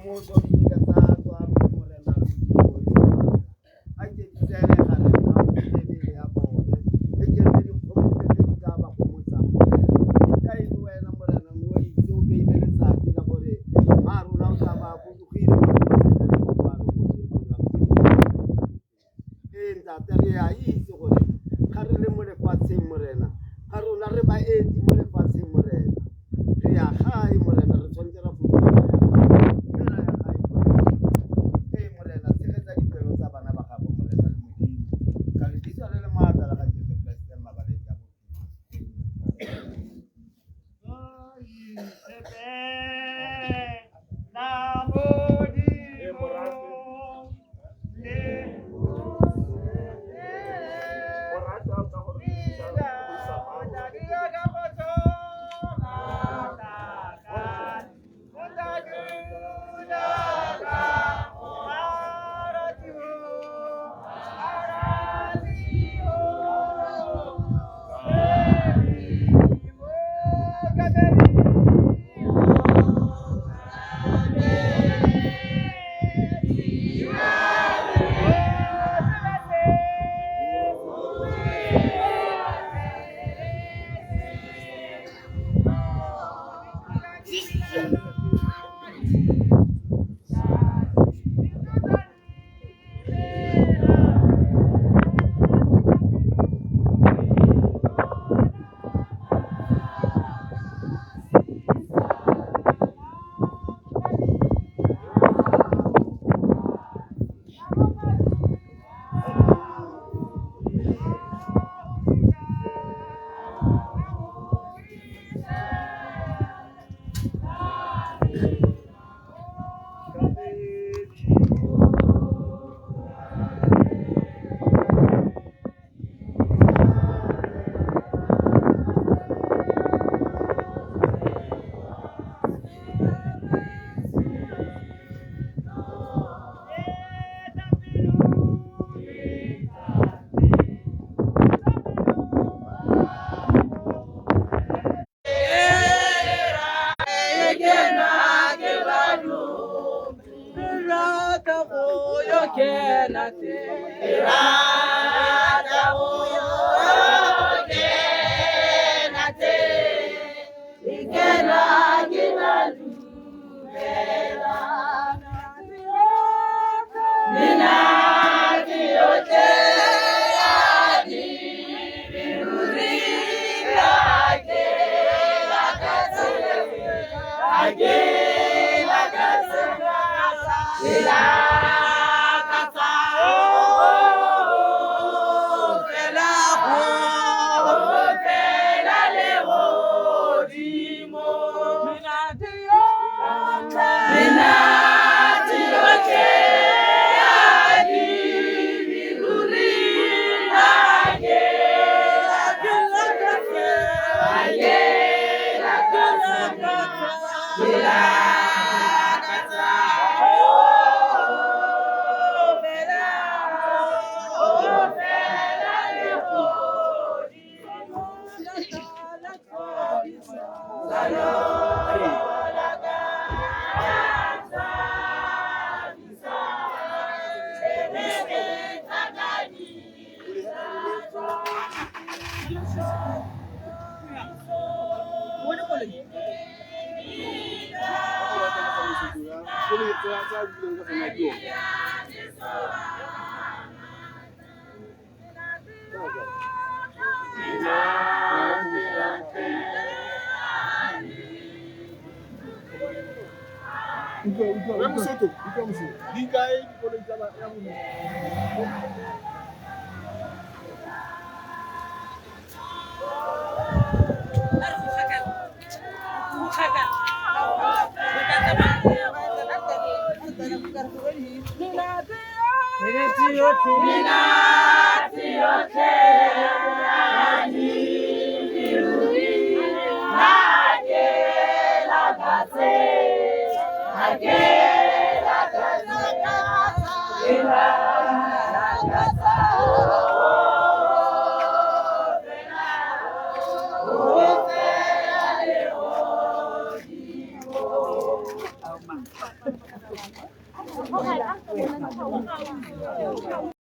Dikgomotso di kile tsa tswa Morena le Modimo a ke di tsene gare ga mebele ya bone e ke nne dikgomotso tse di tla ba gomotsang Morena ka e le wena Morena o itse o beile letsatsi la gore mma rona o tla ba fudugile mo lefatsheng le le kopano kajeko la ee ntate re a itse gore ga re le mo lefatsheng Morena ga rona re baeti mo lefatsheng Morena re ya gae Morena re tshwanetse ra fuduga ra ya gae mme ra ya gae Morena ee Morena tshegetsa dipelo tsa bana ba gago Morena le Modimo ka lebitso le le maatla la ga Jesu Kriste mmabaledi ya bophelo. Utlwa Mosotho, utlwa Mosotho. Di kae dikoloi tsa ya